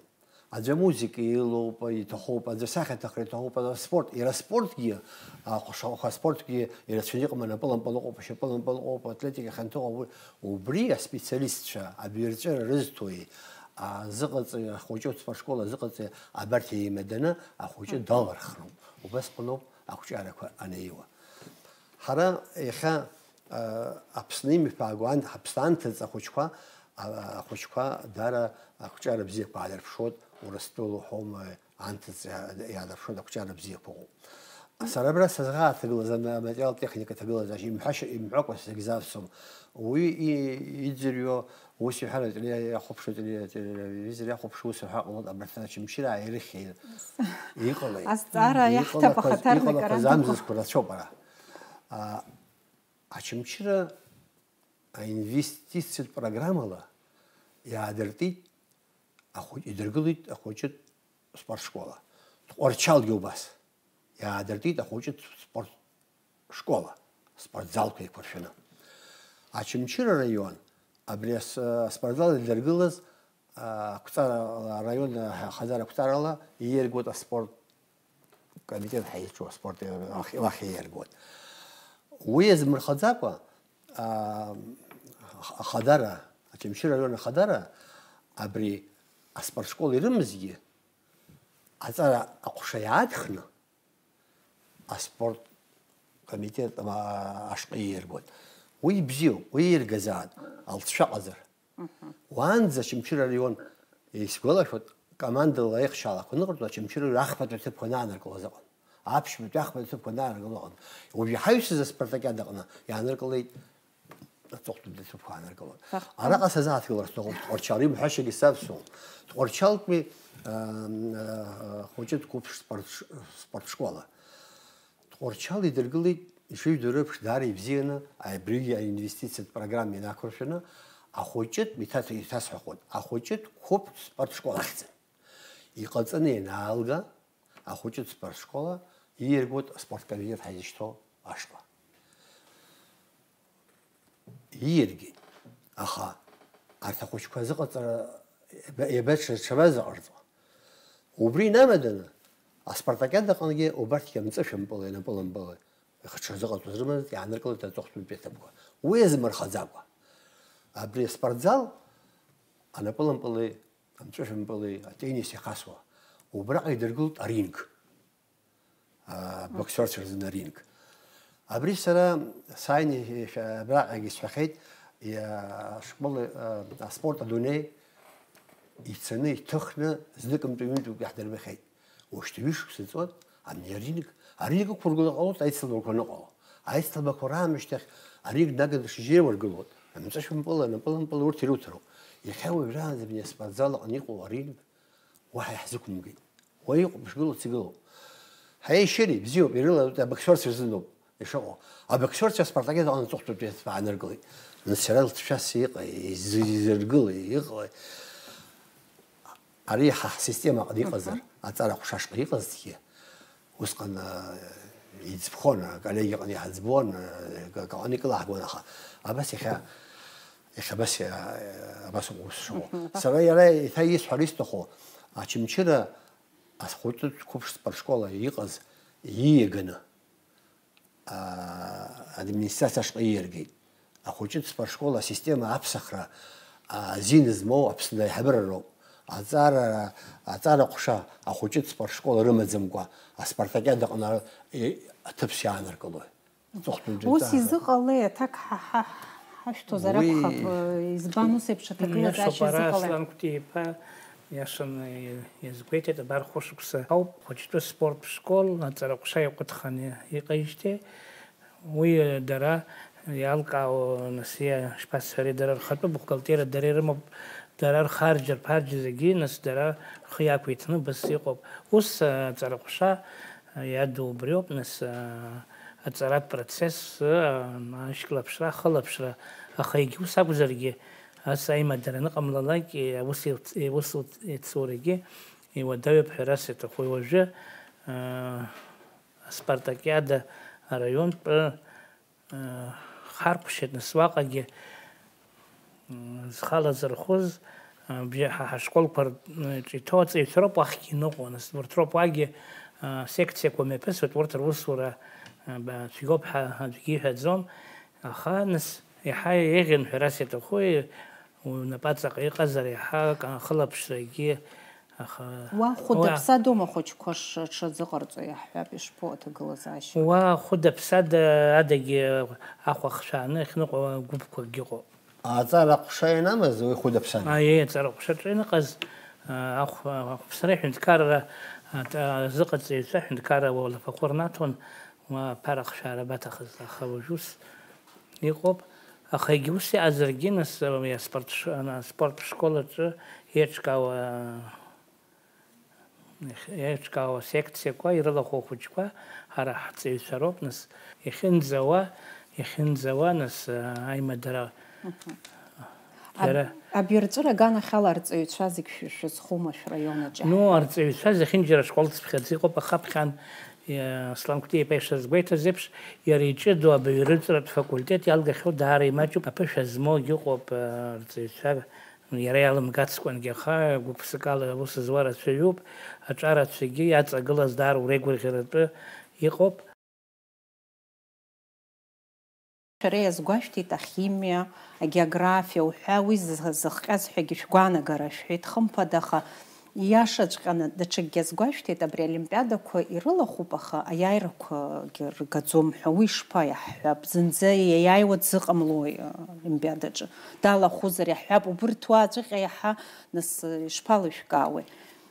Аӡәы амузыка илоуп, иҭахуп, аӡәы асахьаҭыхра иҭахуп, аӡәы аспорт, иара аспортгьы, а, хәашахәа аспортгьы ирацәаны иҟам, анапылампыл ыҟоуп, ашьапылампыл ыҟоуп, атлетика хьанҭа ыҟоуп, уи, убри аспециалистцәа, абирҵәыра рызҭои, азыҟаҵаҩ, ахәыҷы спортшкол азыҟаҵаҩ, абарҭ еимаданы ахәыҷы далархроуп. Убасҟаноуп ақәҿиарақәа анеиуа. Ҳара иахьа, а, Аԥсны имҩаԥаагоу ан-, Аԥсны анҭыҵ ахәыҷқәа, а, ахәыҷқәа даара ақәҿиара бзиақәа аадырԥшуеит, Урыстәыла уҳәома, анҭыҵ иа-, иаадырԥшуеит, ақәҿиара бзиақәа ыҟоуп. Сара абра сазхаа аҭагылазаашьа, аматериал техника аҭагылазаашьа, имҳәашьа, имҳәакәа зегь завсом. Уи и-, иӡырҩуа, ус иҳәар, ателе-, иахәаԥшуа, ателе-, ателевизор иахәаԥшуа, ус иҳәар ҟалоит, абарҭ Очамчыраа ирыхьи-, иҟалеи? Азҵаара иаҳҭап, иҟалақәаз, ахаҭарнакра иҟалақәаз амзызқәа рацәоуп ара. А, Очамчыра аинвестициатә программала иаадыртит ахәыҷ-, идыргылеит ахәыҷытә спортшкола. Тҟәарчалгьы убас. Иаадыртит ахәыҷытә спорт школа, спортзалқәа еиқәыршәаны. Очамчыра араион, абри ас-, аспортзал идыргылаз, а, ақәҵара, араион ахаӡара ақәҵарала ииаргоит аспорт комитет ҳәа иҿу аспорт уахь, уахь ииаргоит. Уи иазмырхаӡакәа, а, ахадара, Очамчыра араион ахадара, абри аспортшкол ирымазгьы, аҵара аҟәша иаадхны, аспорт комитет, ама, ашҟа ииргоит. Уи бзиоуп, уи иргазаат, алҵшәа ҟазар. Уаанӡа Очамчыра араион, исгәалашәоит, командала аихшьаалақәа аныҟарҵо, Очамчыра аҩра ахԥатәи аҭыԥқәа анаанаркылоз ыҟан. Аԥшьбатәи ахԥатәи аҭыԥқәа анаанаркыло ыҟан. Уажә иҳаҩсыз аспартакиада аҟны иааныркылеит аҵыхәтәантәи аҭыԥқәа ааныркылон. Араҟа сазааҭгылар сҭахуп Тҟәарчал, имҳәашьагьы савсуам. Тҟәарчалтәи, ам, а, хәыҷытә қәыԥш спорт ш-, спортшкола. Тҟәарчал идыргылеит, ишыжәдыруа еиԥш, даара ибзианы, абригь аинвестициатә программа инақәыршәаны, ахәыҷытә, иҭа-, иҭасҳәахуеит, ахәыҷытә қәыԥш спортшкол ахьӡын. Иҟаҵаны ианаалга, ахәыҷытә спортшкола ииаргоит аспорткомитет ҳәа изышьҭоу ашҟа. Ииаргеит. Аха арҭ ахәыҷқәа азыҟаҵара иаба-, иабаҽ-, рҽабазыҟарҵо? Убри инамаданы, аспартакиада аҟынгьы убарҭгьы амҵышәымпылеи анапылампылеи рҽазыҟаҵоз рымазт, иааныркылеит аҵыхәтәантәи аҭыԥқәа. Уи азмырхаӡакәа, абри аспортзал анапылампылеи, амҵышәымпылеи, атеннис иахасуа, убраҟа идыргылт аринг. А, боксерцәа рзын аринг. Абри сара сааины, шәа-, абраҟагьы сҳәахьеит, иа-, ашкол, а, аспорт адунеи ицаны, иҭыхны, зныкымтәи ҩынтәык иаҳдырбахьеит. Уажәшьҭа ҩышықәса ҵуан, абни аринг, аринг ықәургылар ҟалоит аицлабрақәа аныҟало. Аицлабрақәа раамышьҭахь аринг наганы шьыжьы еиуаргылоит. Амҵышәымпыла, анапылампыла урҭ ируҭароуп. Иахьа уажәраанӡа абни аспортзал аҟны иҟоу аринг уаҳа иаҳзықәымгеит. Уа иҟоуп, ишгылоу, егьыгылоуп. Ҳаиашьыри, бзиоуп, ирылалоит, абоксерцәа рзыноуп ишыҟоу. Абоксерцәа аспартакиада аҟны аҵыхәтәантәи аҭыԥ ааныркылеит. Нас сара лҵшәас иҟа-, изы-, изыргылеи, иҟалеи? Ари ҳа ҳсистема аҟны иҟазар, аҵара аҟәша ашҟа иҟазҭгьы, усҟан, а, иӡбхон, аколлегиа аҟны иҳаӡбон, а, акы-, акаҟны икылаҳгон, аха абас иахьа, иахьа абас иа-, абас ауп аус шыҟоу. Сара иара еиҭа исҳәар исҭаху, Очамчыра ахәыҷтәы қәыԥш спортшкола иҟаз ииаганы, а, администрациа ашҟа ииаргеит. Ахәыҷтәы спортшкол асистема аԥсахра азин змоу Аԥсны аиҳабыра роуп. Аҵара, аҵара ҟәша ахәыҷтәы спортшкол рымаӡамкәа аспартакиада аҟны, э, аҭыԥ иаанаркылои? Аҵыхәтәантәи ус аҵара. Изыҟалеи, аҭак ҳа-, ҳа-, ҳашәҭозар уи акәхап, э, избан ус еиԥш аҭагылазаашьа иашоуп, ара изыҟалеи? Аслан Кәтиаԥа иашаны иазгәеиҭеит, абар хәышықәса ауп хәыҷтәы спорттә школ аҵара ҟәша иаҟәыҭханы иҟеижьҭеи. Уи дара иалкаау, нас, иа-, шԥасҳәари, дара рхатәы бухгалтериа дара ирымоуп, дара рхарџь, рԥарџь зегьы, нас, дара рхы иақәиҭны убас иҟоуп. Ус, а, аҵара ҟәша, а, иадоу убриоуп, нас, а, аҵаратә процесс, а, ашьклаԥшра, ахылаԥшра, аха егьа ус акәзаргьы, ас аимадара аныҟамлалак, и-, аус еилц-, иус еилц-, еицурагьы иуадаҩуп ҳәа расиҭаху уажәы, а, аспартакиада араионтә, э, харԥшьеит, нас уаҟагьы, м, зхала зырхәыз, э, бжьа-, ҳа-, ҳашколқәа рҿы иҭоу аҵаҩцәа роуп уахьгьы иныҟәо, нас урҭ роуп уагьы, э, секциақәа мҩаԥысуеит, урҭ русура, э, ба-, цәгьоуп ҳәа аӡәгьы иҳәаӡом, аха, нас, иаҳа еиӷьын ҳәа расиҭаху, Унапаҵаҟа иҟазар иаҳа акы ахылаԥшрагьы, аха уа хәыда-ԥсадоума ахәыҷқәа ш-, шазыҟарҵо иаҳҳәап, ишԥоу аҭагылазаашьа? Уа хәыда-ԥсада адагьы ахәа хшәааны иахьныҟәо гәыԥқәакгьы ыҟоуп. Аҵара ҟәша ианамаз уи хәыда-ԥсада? Аиеи, аҵара ҟәшаҿы ианыҟаз, а, ахә-, ахәаԥсра аҳәынҭқарра, а, т-, азыҟаҵаҩцәа аҳәынҭқарра уалафахәы рнаҭон, уа аԥара ахшәаара абаҭахыз, аха уажә ус Иҟоуп, аха егьа ус иҟазаргьы, нас, уи аспорт ш-, ана-, аспорт школ аҿы еиҿкаауа, еиҿкаауа секциақәа ирылахәу ахәыҷқәа ҳара ҳҵаҩцәа роуп, нас, иахьынӡауа, иахьынӡауа, нас, аимадара. Мгм. Иара Аб-, абирҵәыра аганахьала арҵаҩцәа зегь шәы-, шәызхума шәраион аҿы? Ну, арҵаҩцәа зехьынџьара ашколцыԥхьаӡа иҟоуп, аха ԥхьан, иа-, Аслан Кәтиа-иԥа ишазгәеиҭаз еиԥш, иара иҷыдоу абаҩрыҵратә факультет иалгахьоу даара имаҷуп, аԥышәа змоугьы ыҟоуп, а, арҵаҩцәа, иара иалымгацкәангьы, аха гәык-ԥсыкала аус зуа рацәаҩуп, аҿарацәагьы иаҵагылаз даара уреигәырӷьаратәы иҟоуп. Шәара иазгәашәҭеит ахимиа, агеографиа уҳәа, уи зы-, зыхҟьаз ҳәагьы шәгәаанагара шәҳәеит, хымԥада, аха ииашаҵәҟьаны даҽакгьы азгәашәҭеит, абри олимпиадақәа ирылахәуп, аха аиааирақәагьы ргаӡом ҳәа, уи шԥа иаҳҳәап, зынӡа иаиааиуа дзыҟамлои, э, олимпиадаҿы, далахәызар иаҳҳәап, убырҭ уа аҵәыҟьа иаҳа, нас, э, ишԥалышәкаауеи?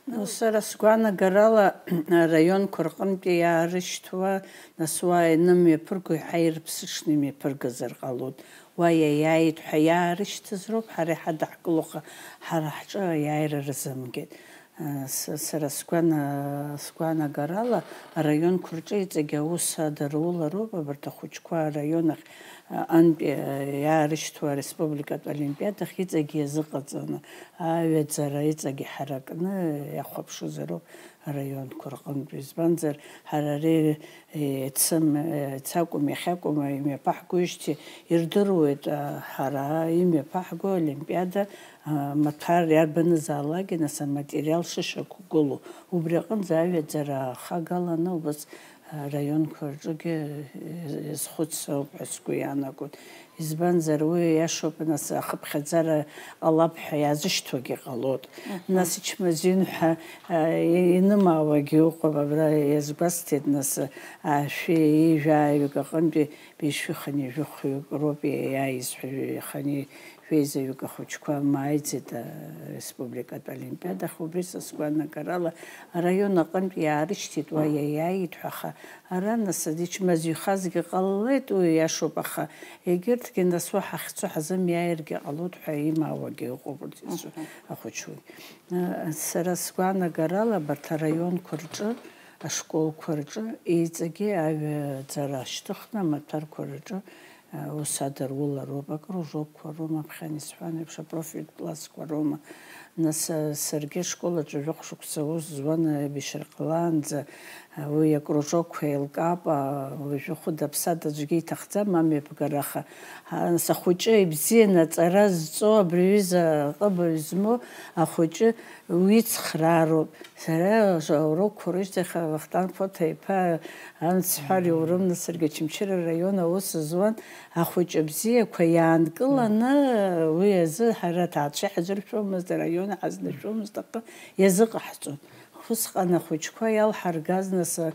Ну, сара сгәанагарала, араионқәа рҟынтәи иаарышьҭуа, нас уа ианымҩаԥырго, иаҳа ирыԥсыҽны имҩаԥыргазар ҟалоит. Уа иаиааит ҳәа иаарышьҭыз роуп ҳара иҳадаҳкыло, аха ҳара ҳҿы аиааира рзымгеит. С-, сара сгәана-, сгәанагарала, араионқәа рҿы иҵегь аус адарула роуп абарҭ ахәыҷқәа араион ахь, а, антәи, а, иаарышьҭуа ареспубликатә олимпиадахь иҵегь иазыҟаҵаны, аҩаӡара иҵегь иҳаракны иахәаԥшызароуп араионқәа рҟынтә. Избанзар, ҳара ари, е, цым, е, цакәым, иахьакәым имҩаԥаҳгоижьҭеи ирдыруеит, а, ҳара имҩаԥаҳго олимпиада, а, маҭәар иарбанызаалакгьы, нас, аматериал шышьақәгылоу. Убри аҟынӡа аҩаӡара ахагаланы убас араионқәа рҿгьы иазхәыцроуп ҳәа сгәы иаанагоит. Избанзар, уи иашоуп, нас, ахыԥхьаӡара ҟалап ҳәа иазышьҭуагьы ҟалоит. Нас ичмазаҩын ҳәа, а, инымаауагьы ыҟоуп, абра иазгәасҭеит, нас, а, шәи ҩажәаҩык аҟынтәи быжьшәи хынҩажәи хәҩык роуп иааиз ҳәа, ҩажәи хынҩажәи жәеизаҩык ахәыҷқәа мааиӡеит ареспубликатә олимпиадахь, убри са сгәанагарала араион аҟынтә иаарышьҭит, уа иаиааит ҳәа, аха ара, нас, ичмазаҩхазгьы ҟалалеит, уи иашоуп, аха егьырҭгьы, нас, уа ҳахьцо ҳазымиааиргьы ҟалоит ҳәа имаауагьы ыҟоуп, урҭ ирацәоуп ахәыҷқәагьы. Сара сгәанагарала абарҭ араионқәа рҿы, ашколқәа рҿы, еиҵагьы аҩаӡара шьҭыхны амаҭәарқәа рҿы Ус адарула роуп, акружокқәа роума, ԥхьан исҳәан еиԥш, апрофильтә классқәа роума. Нас, а, саргьы ашкол аҿы жәохә шықәса аус зуан, а, ҩбеишьарҟалаанӡа, а, уи акружокқәа еилкаап, а, уажәы хәыда-ԥсада аӡәгьы иҭахӡам амҩаԥгара, аха, а, нас ахәыҷы ибзианы аҵара зҵо, абри аҩыза аҟыбаҩ змоу ахәыҷы уицхраароуп. Сара урокқәа рышьҭахь Вахтанг Фоҭа-иԥа, амц сҳәар иаурым, нас саргьы Очамчыра араион аус зуан, ахәыҷы бзиақәа иаанкыланы, уи азы ҳара аҭаацәа иҳзыршәомызт, араион ҳазнашәомызт, аха иазыҟаҳҵон. Усҟан ахәыҷқәа иалҳаргаз, нас, а,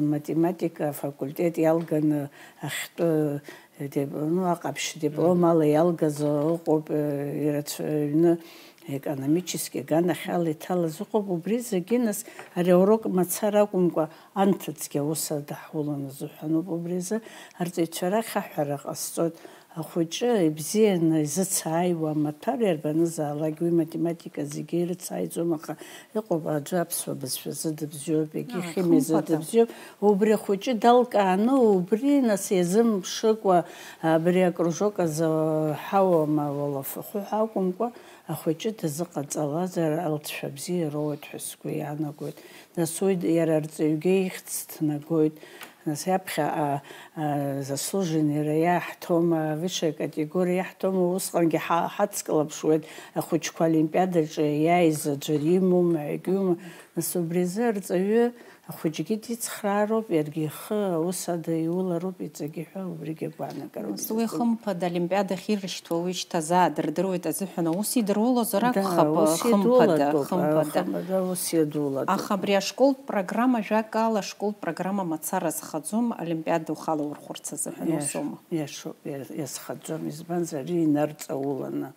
математика афакультет иалганы ахьтәы Диб-, ну, аҟаԥшь дипломала иалгаз ыҟоуп, э, ирацәаҩны, экономически аганахьала иҭалаз ыҟоуп. Убри зегьы, нас, ари аурок мацара акәымкәа, анҭыҵгьы аус адаҳулон азыҳәаноуп. Убри азы арҵаҩцәа рахь аҳәара ҟасҵоит. Ахәыҷы ибзианы изыцааиуа амаҭәар иарбанызаалак, уи математика зегьы ирыцааиӡом, аха Иҟоуп, аӡәы аԥсуа бызшәазы дыбзиоуп, егьи Ааи, химиазы хымԥада. Дыбзиоуп. Убри ахәыҷы далкааны, убри, нас, иазымԥшыкәа, абри акружок азы ҳауама, уалафахәы ҳәа акәымкәа, ахәыҷы дазыҟаҵалазар, алҵшәа бзиа роуеит ҳәа сгәы иаанагоит. Нас уи иара арҵаҩгьы ихьӡ ҭнагоит. Нас иаԥхьа, а, а, заслуженный иара иаҳҭома, высшая категория иаҳҭома, усҟангьы ҳа-, ҳацклаԥшуеит ахәыҷқәа олимпиадаҿы иааиз аӡәыр имоума, егьиума. Нас убри азы арҵаҩы ахәыҷгьы дицхраароуп, иаргьы ихы аус ада иулароуп иҵегьы ҳәа убригьы агәаанагароуп. Нас уи исызкуп. Хымԥада олимпиада ахьирышьҭуа уи шьҭа заа дырдыруеит азыҳәан аус идырулозар Да, акәхап, ус хымԥада, идулатәуп, хымԥада. Хымԥада ус идулатәуп. Аха абри ашколтә программа, ажәакала, ашколтә программа мацара зхаӡом, олимпиада ухалаурхәырц азыҳәан, Иаш-, усоума? Иашоуп, иа-, иазхаӡом, избанзар, ари инарҵауланы,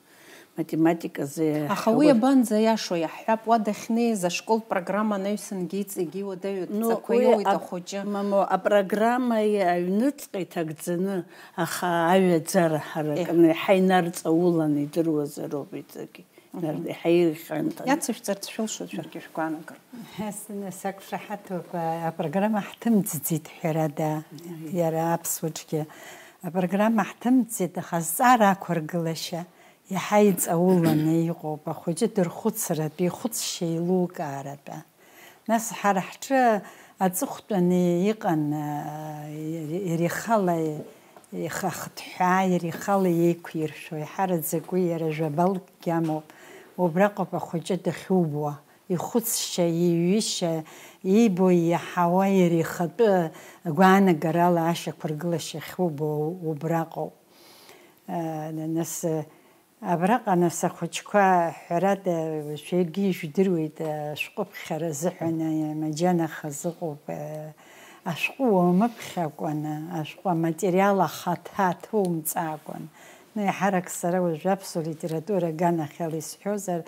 математиказы Аха уи иаҳауеит. Абанӡа иашоу, иаҳҳәап, уа дахьнеиз ашколтә программа анаҩсангьы иҵегьы уадаҩу Ну, адҵақәа уи иоуеит ап-, ахәыҷы. Мамоу, апрограмма аҩныҵҟа иҭагӡаны, аха аҩаӡара ҳаракны, Еҳ. Иаҳа инарҵауланы идыруазароуп иҵегьы. Мгм. Иаҳа ирхьанҭаны. Иацышәҵарц шәылшоит шәаргьы шәгәаанагара. Ҳа сынасақәшаҳаҭуп, а, апрограмма ҳҭымӡӡеит, ҳәарада, Аиеи. Иара аԥсуаҿгьы. Апрограмма ҳҭымӡӡеит, аха азҵаара ақәыргылашьа иаҳа иҵауланы иҟоуп, ахәыҷы дырхәыцратәы, ихәыцшьа еилукааратәы. Нас ҳара ҳҿы аҵыхәтәаны иҟан, а, иара ихала ихы ахыҭҳәаа, иара ихала еиқәиршәо, иҳараӡак уи иара жәабалкгьы амоуп. Убраҟоуп ахәыҷы дахьубуа, Ихәыцшьа, иҩышьа, иибо, иаҳауа иара ихатәы гәаанагарала ашьақәыргылашьа ахьубо убраҟоуп. Нас, абраҟа, нас, ахәыҷқәа, ҳәарада, шәаргьы ижәдыруеит, ашәҟәыԥхьара азыҳәан амаџьанаха зыҟоуп. Ашәҟәы уамыԥхьакәан, ашәҟәы аматериал ахаҭа ҭоумҵаакәан. Ну, еиҳарак сара уажәы аԥсуа литература аганахьала исҳәозар,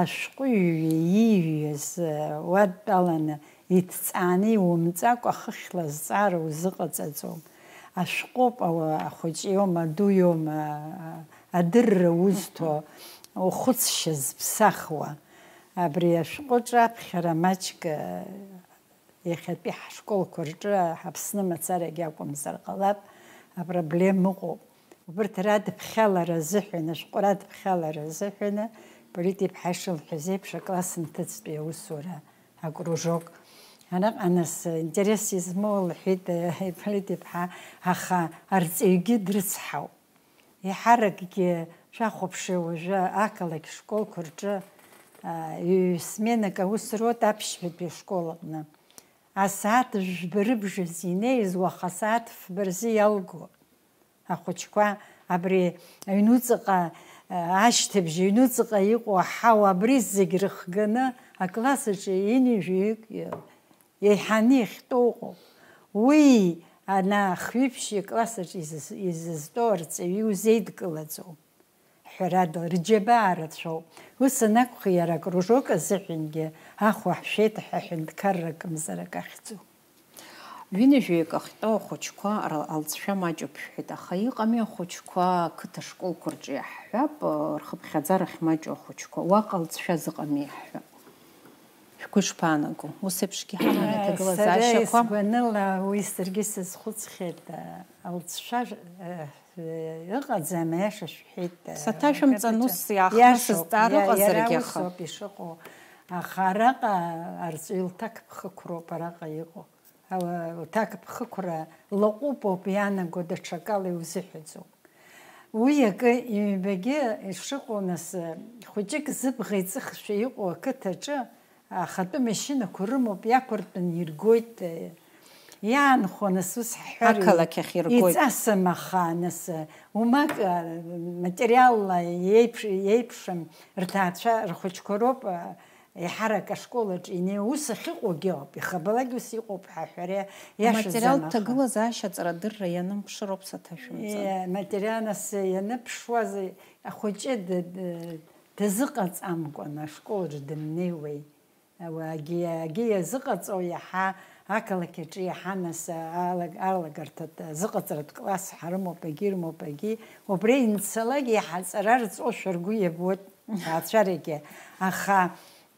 ашәҟәыҩҩы ииҩыз, уадтәаланы, идҵааны иумҵакәа, хыхьла азҵаара узыҟаҵаӡом. Ашәҟәоуп, ауа-, ахәыҷ иоума, аду иоума, адырра узҭо, ухәыцшьа зыԥсахуа. Абри ашәҟәы аҿы аԥхьара маҷк, иахьатәи ҳашколқәа рҿы Аԥсны мацарагьы акәымзар ҟалап, апроблема ыҟоуп. Убырҭ радыԥхьалара азыҳәан, ашәҟәы радыԥхьалара азыҳәаны, Полит иԥҳа ишылҳәаз еиԥш, акласс нҭыҵтәи аусура, акружок. Араҟа нас, интерес измоу, лҳәеит, Полит иԥҳа, аха арҵаҩгьы дрыцҳауп. Еиҳаракгьы шәахәаԥши уажәы ақалақь школқәа рҿы, а, ҩ-сменак аус руеит аԥшьбатәи ашкол аҟны. Асааҭ жәба рыбжазы инеиз уаха асааҭ фба рзы иалго. Ахәыҷқәа абри аҩнуҵаҟа, а, ашьҭыбжь, аҩнуҵаҟа иҟоу аҳауа абри зегь рыхганы акласс аҿы ҩынҩажәаҩык еиҳаны иахьтәоу ыҟоуп. Уи ана хҩы-ԥшьҩы акласс аҿы изыз-, изызтәоу арҵаҩы иузеидкылаӡом. Ҳәарада, рџьабаа рацәоуп. Ус анакәха, иара акружок азыҳәангьы ахә аҳәшьеит ҳәа ҳәынҭқаррак мзарак ахьӡу. Ҩынҩажәаҩык ахьтәоу ахәыҷқәа ра-, алҵшәа маҷуп шәҳәеит, аха иҟами ахәыҷқәа, ақыҭа школқәа рҿы иаҳҳәап, рхыԥхьаӡара ахьмаҷу ахәыҷқәа, уаҟа алҵшәа зыҟами иаҳҳәап. Шәгәы ишԥаанаго? Ус еиԥшгьы ҳаман Сара аҭагылазаашьақәа? Сгәаныла уи саргьы сазхәыцхьеит, алҵшәа, э, ыҟаӡам, аиаша шәҳәеит, э, Саҭашәымҵан, ус иаахтны иашоуп, сызҵаара иа-, иара ыҟазаргьы, аха. Усоуп ишыҟоу. Аха араҟа арҵаҩы лҭакԥхықәроуп араҟа иҟоу. Ала-, лҭакԥхықәра лаҟәыпоуп иаанаго, даҽакала иузыҳәаӡом. Уи акы, ҩбагьы ишыҟоу, нас, хәыҷык зыбӷа иҵыхшәа иҟоу ақыҭаҿы ахатәы машьынақәа рымоуп, иақәыртәаны иргоит, иаанхо, нас, ус ҳҳәар, Ақалақь ахь иргоит. Иҵасым, аха, нас, умак, материалла иеиԥш-, иеиԥшым, рҭаацәа рхәыҷқәа роуп, еиҳарак ашкол аҿы инеиуа ус ахьыҟоугьы ыҟоуп, ихабалак ус иҟоуп ҳәа аҳәара иашаӡам, Аматериалтә аха ҭагылазаашьа аҵарадырра ианым-ԥшыроуп саҭашәымҵан. Е, материал нас ианыԥшуаз ахәыҷы д-, д-, дазыҟаҵамкәан ашкол аҿы дымнеиуеи. Ауаагьы, агьи иазыҟаҵоу иаҳа ақалақь аҿы иаҳа нас алаг-, алагарҭатә азыҟаҵаратә класс ҳарымоуп, агьи ирымоуп, агьи убри инцалак иаҳа аҵара рҵошәа ргәы иабоит. Ацәарагьы. Аха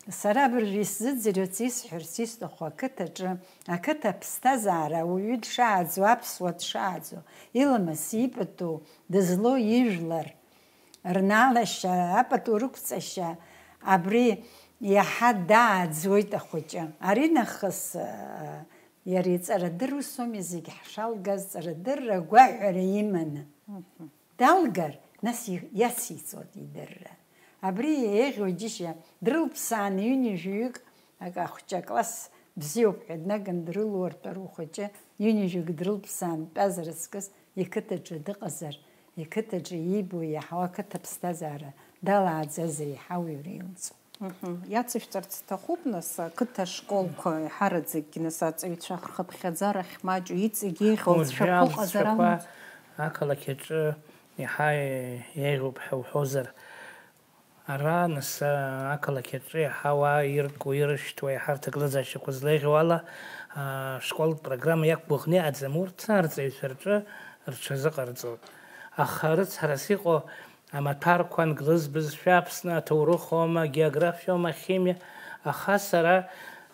сара абыржәы исзыӡырҩырц, исҳәарц исҭаху ақыҭаҿы, ақыҭа аԥсҭазаара ауаҩы дшааӡо, аԥсуа дшааӡо, иламыс ипату, дызлоу ижәлар рнаалашьа, апату рықәҵашьа, абри иаҳа дааӡоит ахәыҷы. Аринахыс, э, иара иҵарадырра усоуми зегь ҳшалгаз, ҵарадырра агәаҳәара иманы. Далгар, нас и-, иациҵоит идырра. Абри еиӷьу џьышьа, дрылԥсааны ҩынҩажәаҩык, ак-, ахәҷы акласс бзиоуп ҳәа днаган дрылуартә ари ухәыҷы, ҩынҩажәаҩык дрылԥсаан дтәазар аҵкыс, иқыҭаҿы дыҟазар, иқыҭаҿы иибо иаҳауа ақыҭа ԥсҭазаара далааӡазар еиҳа уаҩра илҵуеит. Мгм. Иацышәҵарц сҭахуп, нас, ақыҭа школқәа иҳараӡакгьы, нас, аҵаҩцәа рхыԥхьаӡара ахьмаҷу, иҵегь еиӷьу Уажәы алҵшәақәа алҵшәақәа ақалақь аҿы иаҳа еиӷьуп ҳәа уҳәозар, ара, нас, ақалақь аҿы иаҳа ауаа иртәу, ирышьҭуа, иаҳа рҭагылазаашьақәа злеиӷьу ала, а, школтә программа иақәгәыӷны иҟаӡам, урҭ арҵаҩцәа рҿы рҽазыҟарҵоит. Аха рыцҳарас иҟоу Амаҭәарқәа, англыз бызшәа, Аԥсны аҭоурыхоума, географиоума, ахимиа, аха сара,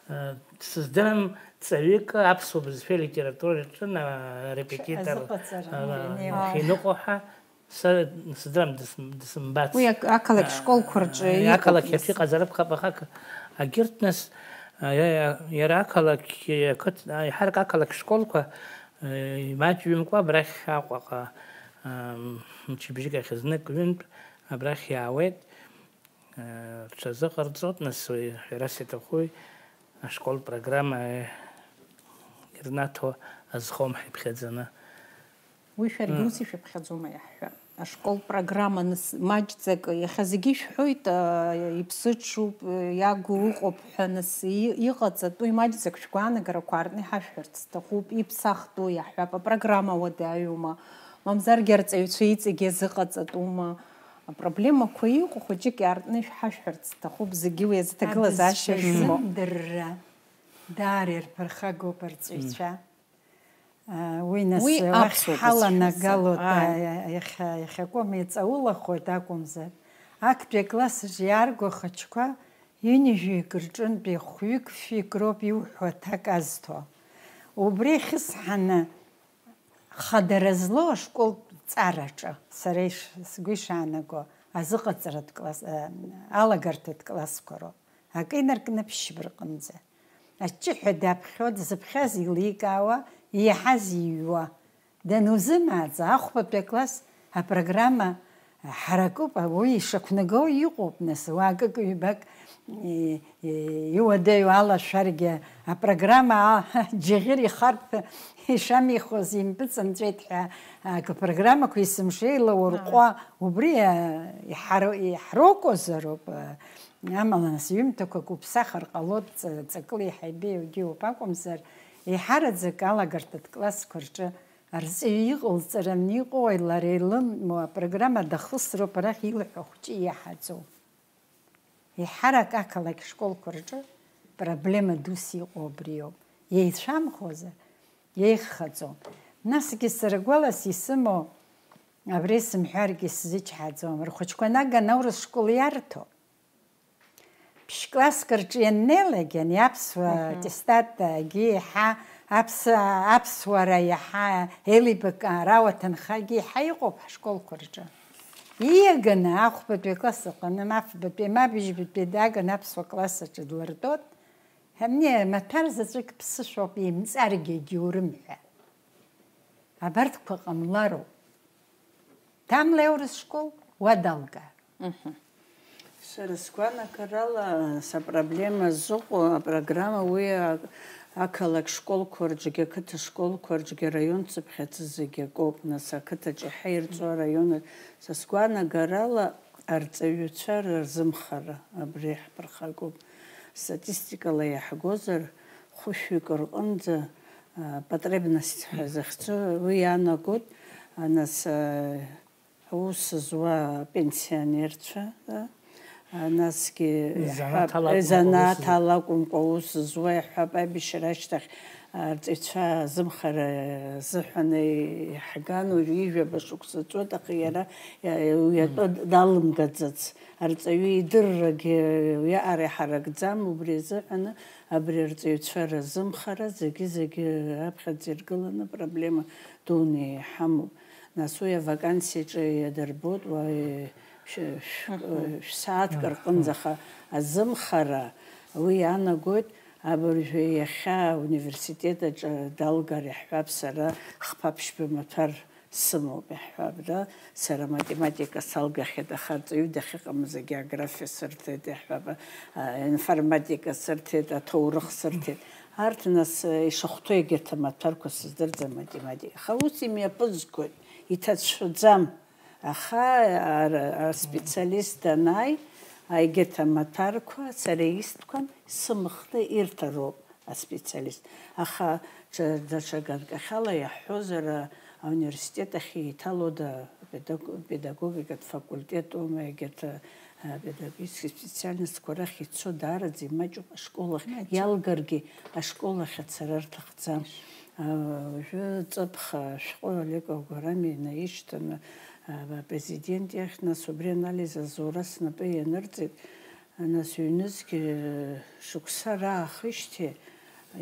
э, сыздырам ҵаҩык аԥсуа бызшәеи литературеи рҿы на-, репетитор, Азыҟаҵара, э, инеиуа. Ахьиныҟәо ҳәа, са сыздырам дыс-, дысымбац. Уи ак-, ақалақь Э, школқәа рҿы э, иҟоуп ақалақь нас. Аҿы иҟазар акәхап, аха к-, агьырҭ нас, э, иа-, иа-, иара ақалақь, ақыҭ-, еиҳарак ақалақь школқәа, э, имаҷҩымкәа абрахь Аҟәаҟа, э, мчыбжьык ахь знык-ҩынтә абрахь иаауеит. рҽазыҟарҵоит, нас уи ҳәарас иҭахуи, ашкол программа ирнаҭо азхом ҳаиԥхьаӡаны. Уи шәаргьы ус ишәыԥхьаӡома иаҳҳәап? Ашкол программа, нас, маҷӡак, иахьа зегьы ишәҳәоит, а, иԥсыҽуп, иагу ыҟоуп ҳәа, нас, и-, иҟаҵатәуи маҷӡак шәгәаанагарақәа аартны иҳашәҳәарц сҭахуп, иԥсахтәу иаҳҳәап, апрограмма уадаҩума, мамзаргьы арҵаҩцәа иҵегьы азыҟаҵатәума? Апроблемақәа иҟоу хәыҷык иаартны ишәҳашәҳәарц сҭахуп, зегьы уи азы ҭагылазаашьа шәымоуп. Абызшәа азымдырра даара ирԥырхагоуп арҵаҩцәа. Уи нас уи уахь аԥсуа ҳаланагалоит, бызшәа азы. Ааи. Иахьа, иахьакәым иҵаулахоит акәымзар. Актәи акласс аҿы иаарго ахәыҷқәа ҩынҩажәаҩык рҿынтәи хәҩык-фҩык роуп иуҳәо аҭак азҭо. Убри ахьысҳаны, хадара злоу ашколтә ҵараҿы, сара иш-, сгәы ишаанаго, азыҟаҵаратә класс, э, алагарҭатә классқәа роуп. Акы инаркны ԥшьба рҟынӡа. Аҷҷыҳәа даԥхьо, дзыԥхьаз еиликаауа, иаҳаз иҩуа. Данузымааӡа, ахәбатәи акласс апрограмма ҳаракуп, уи ишақәнаго иҟоуп, нас, уа акык-ҩбак и-, и-, иуадаҩу алашәаргьы, апрограмма, а, џьаӷьыр ихарҭәа ишамихуаз импыҵанҵәеит ҳәа, ак-, апрограммақәа есымша еилаурҟәуа, убри, а, иҳаро-, иҳрокозароуп, а, Амала, нас, ҩымҭақәак уԥсахыр ҟалоит, ҵа-, ҵакыла иҳаибеиоугьы ыҟоуп акәымзар, еиҳараӡак алагарҭатә классқәа рҿы арҵаҩы иҟалҵараны иҟоуи лара илымоу апрограмма дахысроуп арахь илҳәо хәҷы иаҳаӡоу. Еиҳарак ақалақь школқәа рҿы проблема дус иҟоу абриоуп. Еицәамхозар, еиӷьхаӡом. Насгьы сара гәалас исымоу, абри сымҳәаргьы сзычҳаӡом, рхәыҷқәа наган аурыс школ иарҭо. Ԥшь-класск рҿы ианнеилак, ани аԥсуа Мгм. аттестатгьы иаҳа аԥс-, аԥсуара иаҳа еилибакаара ауаҭанхагьы иаҳа иҟоуп ҳашколқәа рҿы. Ииаганы ахәбатәи акласс аҟны, ма афбатәи, ма абыжьбатәи дааганы аԥсуа класс аҿы длыртәоит. Ҳамни, маҭәар заҵәык ԥсышәоуп, имҵаргьы егьиурым ҳәа. Абарҭқәа ҟамлароуп. Ҭамлеи аурыс школ уа далга. Мгм. Сара сгәанагарала, сапроблема зыҟоу апрограмма уи а-, ақалақь школқәа рҿгьы, ақыҭа школқәа рҿгьы, араион цыԥхьаӡа зегьы акоуп, нас ақыҭаҿ иаҳа ирҵәо араион. Са сгәанагарала, арҵаҩцәа рзымхара абри ҳԥырхагоуп. Статистикала иаҳгозар, хәышәҩык рҟынӡа, а, потребность ҳәа захьӡу, уи иаанагоит, а, нас, а, аус зуа апенсионерцәа, а, а, насгьы Изанааҭ иаҳҳәап, ала акәымкәа изанааҭ аус зуа. Ала акәымкәа аус зуа, иаҳҳәап, аибашьра ашьҭахь, а, арҵаҩцәа азымхара азыҳәан иаҳган, уажәы ҩажәаба шықәса ҵуеит, аха иара, а, уи атәы далымгаӡац. Арҵаҩы идыррагьы уиаҟара иҳаракӡам, убри азыҳәаны абри арҵаҩцәа разымхара зегьы-зегьы аԥхьаӡа иргыланы проблема дуны иҳамоуп. Нас уи авакансиаҿы иадырбоит, уа, шә-, шә-, Мгм. шә-сааҭк Мгм. рҟынӡа, аха азымхара уи иаанагоит, абыржәы иахьа ауниверситет аҿы далгар иаҳҳәап, сара хԥа-ԥшьба маҭәар сымоуп, иаҳҳәап, да, сара математика салгахьеит, аха арҵаҩы дахьыҟамыз агеографиа сырҭеит, иаҳҳәап, а, информатика сырҭеит, аҭоурых сырҭеит. Арҭ, нас, ишахәҭоу егьырҭ амаҭәарқәа сыздырӡам, математика. Аха ус имҩаԥызгоит, иҭацәӡам. Аха ара, аспециалист данааи, егьырҭ амаҭәарқәа сара истәқәан, сымхны ирҭароуп аспециалист. Аха ҽа-, даҽа ганкахьала иаҳҳәозар, а, ауниверситет ахь еиҭалода, педаг-, педагогикатә факультет аума, егьырҭ, а, педагогический специальностқәа рахь ицо даараӡа имаҷуп, ашкол ахь Маҷуп. иалгаргьы, ашкол ахь ацара рҭахӡам. А, уажәы ҵыԥх ашәҟәы Олег Агәарами инаишьҭын, а, апрезидент иахь, нас убри анализ азура снапы ианырҵеит. Нас ҩнызқь шықәса раахижьҭеи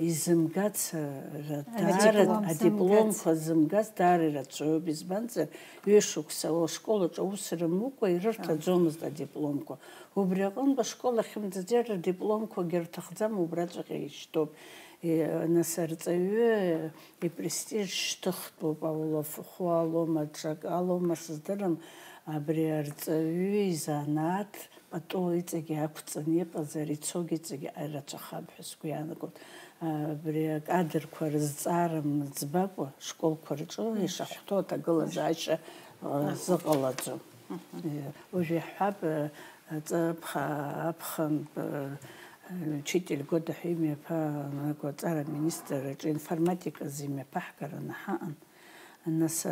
изымгац, ра-, даара, Адиплом адипломқәа зымгац. зымгац даара ирацәаҩуп, избанзар, ҩышықәса ашкол аҿы аус рымукәа ирырҭаӡомызт адипломқәа. Убри аҟынтә ашкол ахьымӡаӡеи рдипломқәагьы рҭахӡам, убраҵәҟьа ишьҭоуп. И-, нас арҵаҩы ипрестиж шьҭыхтәуп, аулафахәы алоума, ҽак алоума, сыздырам, абри арҵаҩы изанааҭ Пату иҵегьы ақәҵаны иҟазар, ицогьы иҵегьы ирацәахап ҳәа сгәы иаанагоит. Абри акадрқәа рызҵаара мыӡбакәа, школқәа рҿы ишахәҭоу аҭагылазаашьа, а, зыҟалаӡом. Э, уажә иаҳҳәап, э, аҵыԥха-, аԥхынтә, э, учитель года ҳәа имҩаԥаагоу аҵара аминистр аҿы информатиказы имҩаԥаҳгараны ҳаҟан. Нас, э,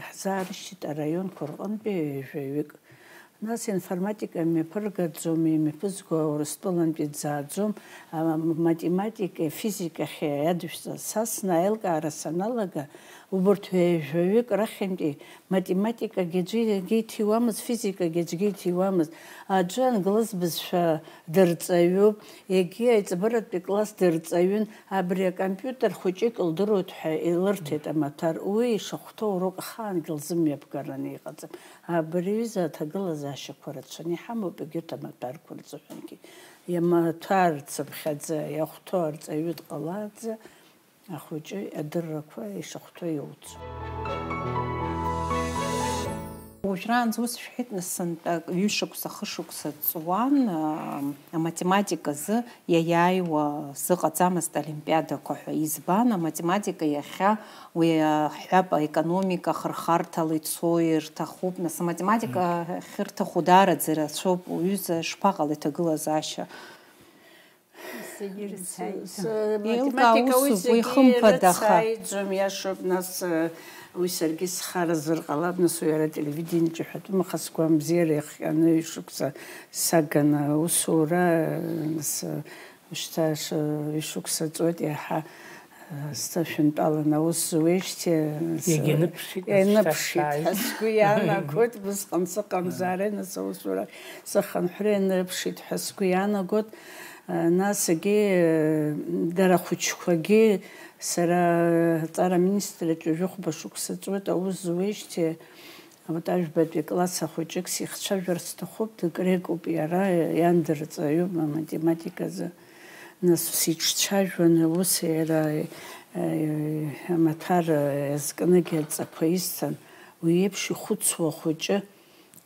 иаҳзаарышьҭит араионқәа рҟынтәи ҩажәаҩык. Нас информатика мҩаԥыргаӡом, имҩаԥызго Урыстәылантәи дзааӡом, а, математикеи физикахьи иадышәҵа. Са снаилкаара саналага, убарҭ ҩажәаҩык рахьынтәи математикагьы аӡәы иҭиуамызт, физикагьы аӡәгьы иҭиуамызт. Аӡәы англыз бызшәа дырҵаҩуп, егьи аиҵбыратәи класс дырҵаҩын, абри акомпиутер хәыҷык лдыруеит ҳәа илырҭеит амаҭәар, уи ишахәҭоу урок ахаангьы лзымҩаԥгараны иҟаӡам. Абри аҩыза аҭагылазаашьақәа рацәаны иҳамоуп егьырҭ амаҭәарқәа рзыҳәангьы. Иамаҭәар цыԥхьаӡа иахәҭоу арҵаҩы дҟалаанӡа ахәыҷы адыррақәа ишахәҭоу иоуцу. Уажәраанӡа ус шәҳәеит, нас, сынтәа ҩышықәса, хышықәса ҵуан, аа, аматематика азы иаиааиуа сыҟаӡамызт олимпиадақәа ҳәа. Избан, аматематика иахьа уи, ҳҳәап, аекономика ахырхарҭала ицо ирҭахуп. Нас аматематика ахьырҭаху даараӡа ирацәоуп. Уҩыза, шԥаҟалеи аҭагылазаашьа? Зегьы ирыцҳаиӡом. Еилкаа математика уи усуп, уи зегьы хымԥада, аха ирыцҳаиӡом, иашоуп, нас, э, уи саргьы схаразар ҟалап, нас уи ара телевидениеҿы иҳәатәым, аха сгәамбзиара иахҟьаны ҩышықәса саганы аусура, э, нас, э, шьҭа ш-, ҩышықәса ҵуеит, иаҳа, э, сҭышәынтәалан аус зуеижьҭеи, э, с-, Иагьаныԥшит, нас ианыԥшит шьҭа ҳәа сааит. Сгәы иаанагоит, усҟан сыҟамзаарын, нас аусурахь сыхынҳәра ианыԥшит ҳәа сгәы иаанагоит. Насгьы, дара ахәыҷқәагьы, сара аҵара аминистрраҿы жәохәба шықәса ҵуеит, аус зуеижьҭеи, вот, ажәбатәи класс ахәыҷык сихцәажәар сҭахуп, дыкрекуп иара, иан дырҵаҩуп аматематиказы. Нас сиҿцәажәон, ус иара, э, амаҭәар иазкныгьы адҵақәа исҭан, уи еиԥш ихәыцуа ахәыҷы.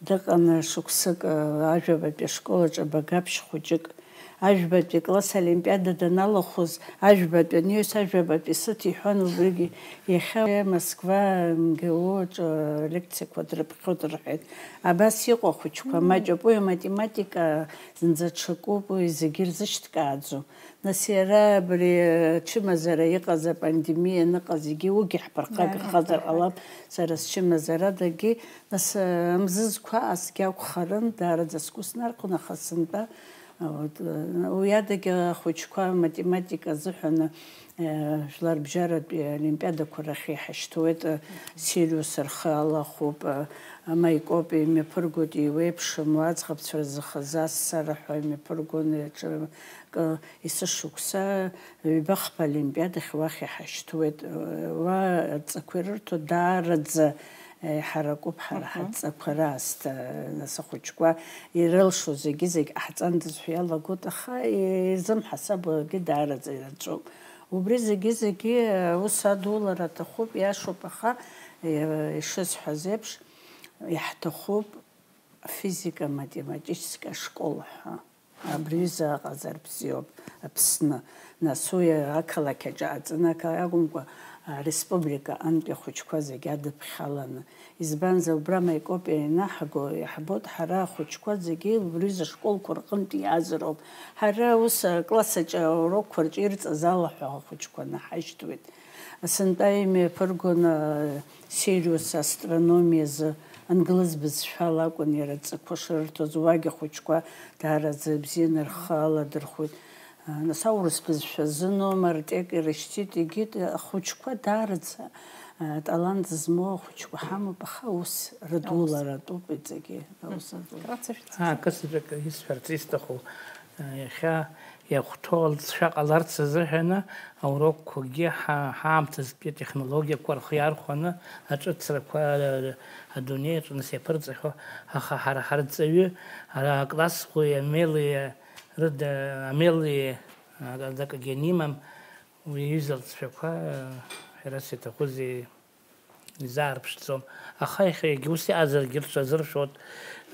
Дыҟан шықәсык, ажәабатәи ашкол аҿы абагаԥшь хәыҷык, ажәбатәи акласс олимпиада даналахәыз, ажәбатәи анаҩс, ажәабатәи сыҭ иҳәон убригьы. Иахьа Москва МГУ аҿы лекциақәа дрыԥхьоит рҳәеит. Абас иҟоу ахәыҷқәа маҷуп, уи аматематика зынӡа ҽакуп, уи зегьы ирзышьҭкааӡом. Нас иара абри ачымазара иҟаз, апандемиа аныҟаз, егьи уигьы ҳԥырхагахазар ҟалап, сара счымазарадагьы, нас, амзызқәа асгьы акәхарын, даараӡа сгәы снархәон, аха сынтәа, вот, уи адагьы ахәыҷқәа аматематика азыҳәан, э, жәларбжьаратәи олимпиадақәа рахь иҳашьҭуеит, э, Сириус рхы алахәуп, э, Маикопи имҩаԥыргоит, иеиуеиԥшым, аӡӷабцәа рзы хазы ассара ҳәа имҩаԥыргон, иаҿ-, кы-, Есышықәса ҩба-хԥа олимпиадахь уахь иҳашьҭуеит. Уа адҵақәа ирырҭо даараӡа еиҳаракуп ҳара ҳадҵақәа раасҭа, нас ахәыҷқәа ирылшо зегьы-зегь ҟаҳҵандаз ҳәа иалагоит, аха ирзымҳасабуагьы даараӡа ирацәоуп. Убри зегьы-зегьы аус адулара аҭахуп, иашоуп, аха ишысҳәаз еиԥш, иаҳҭахуп афизика-математическа школ ҳәа. Абри аҩыза аҟазар бзиоуп Аԥсны. Нас уи ақалақь аҿы аҵанакы акәымкәа, ареспублика антәи ахәыҷқәа зегьы адыԥхьаланы. Избанзар, убра Маикопиа ианаҳго, иаҳбоит ҳара ахәыҷқәа зегьы убри аҩыза ашколқәа рҟынтә иааз роуп. Ҳара ус акласс аҿы аурокқәа рҿы ирҵаз алаҳәа ахәыҷқәа наҳашьҭуеит. Сынтәа имҩаԥыргон, а, Сириус астрономиазы, англыз бызшәала акәын иара адҵақәа шрырҭоз, уагь ахәыҷқәа даараӡа ибзианы рхы аладырхәит. А, нас аурыс бызшәа азы Нома Артек ирышьҭит, егьит, ахәыҷқәа даараӡа, а, талант змоу ахәыҷқәа ҳамоуп, аха аус рыдуларатәуп иҵегьы, аус адулара. Акы сыжәак исҳәарц исҭаху, а, иахьа иахәҭоу алҵшәа ҟаларц азыҳәаны аурокқәагьы ҳа-, ҳаамҭазтәи атехнологиақәа рхы иархәаны аҿыцрақәа адунеи аҿы нас иаԥырҵахьоу, аха ҳара ҳарҵаҩы ара аклассӷәи амели рыда, амели акагьы анимам, уи иҩыза алҵшәақәа ҳәарас иаҭахузеи? изаарԥшӡом. Аха иахьа егьа ус иҟазаргьы рҽазыршәоит,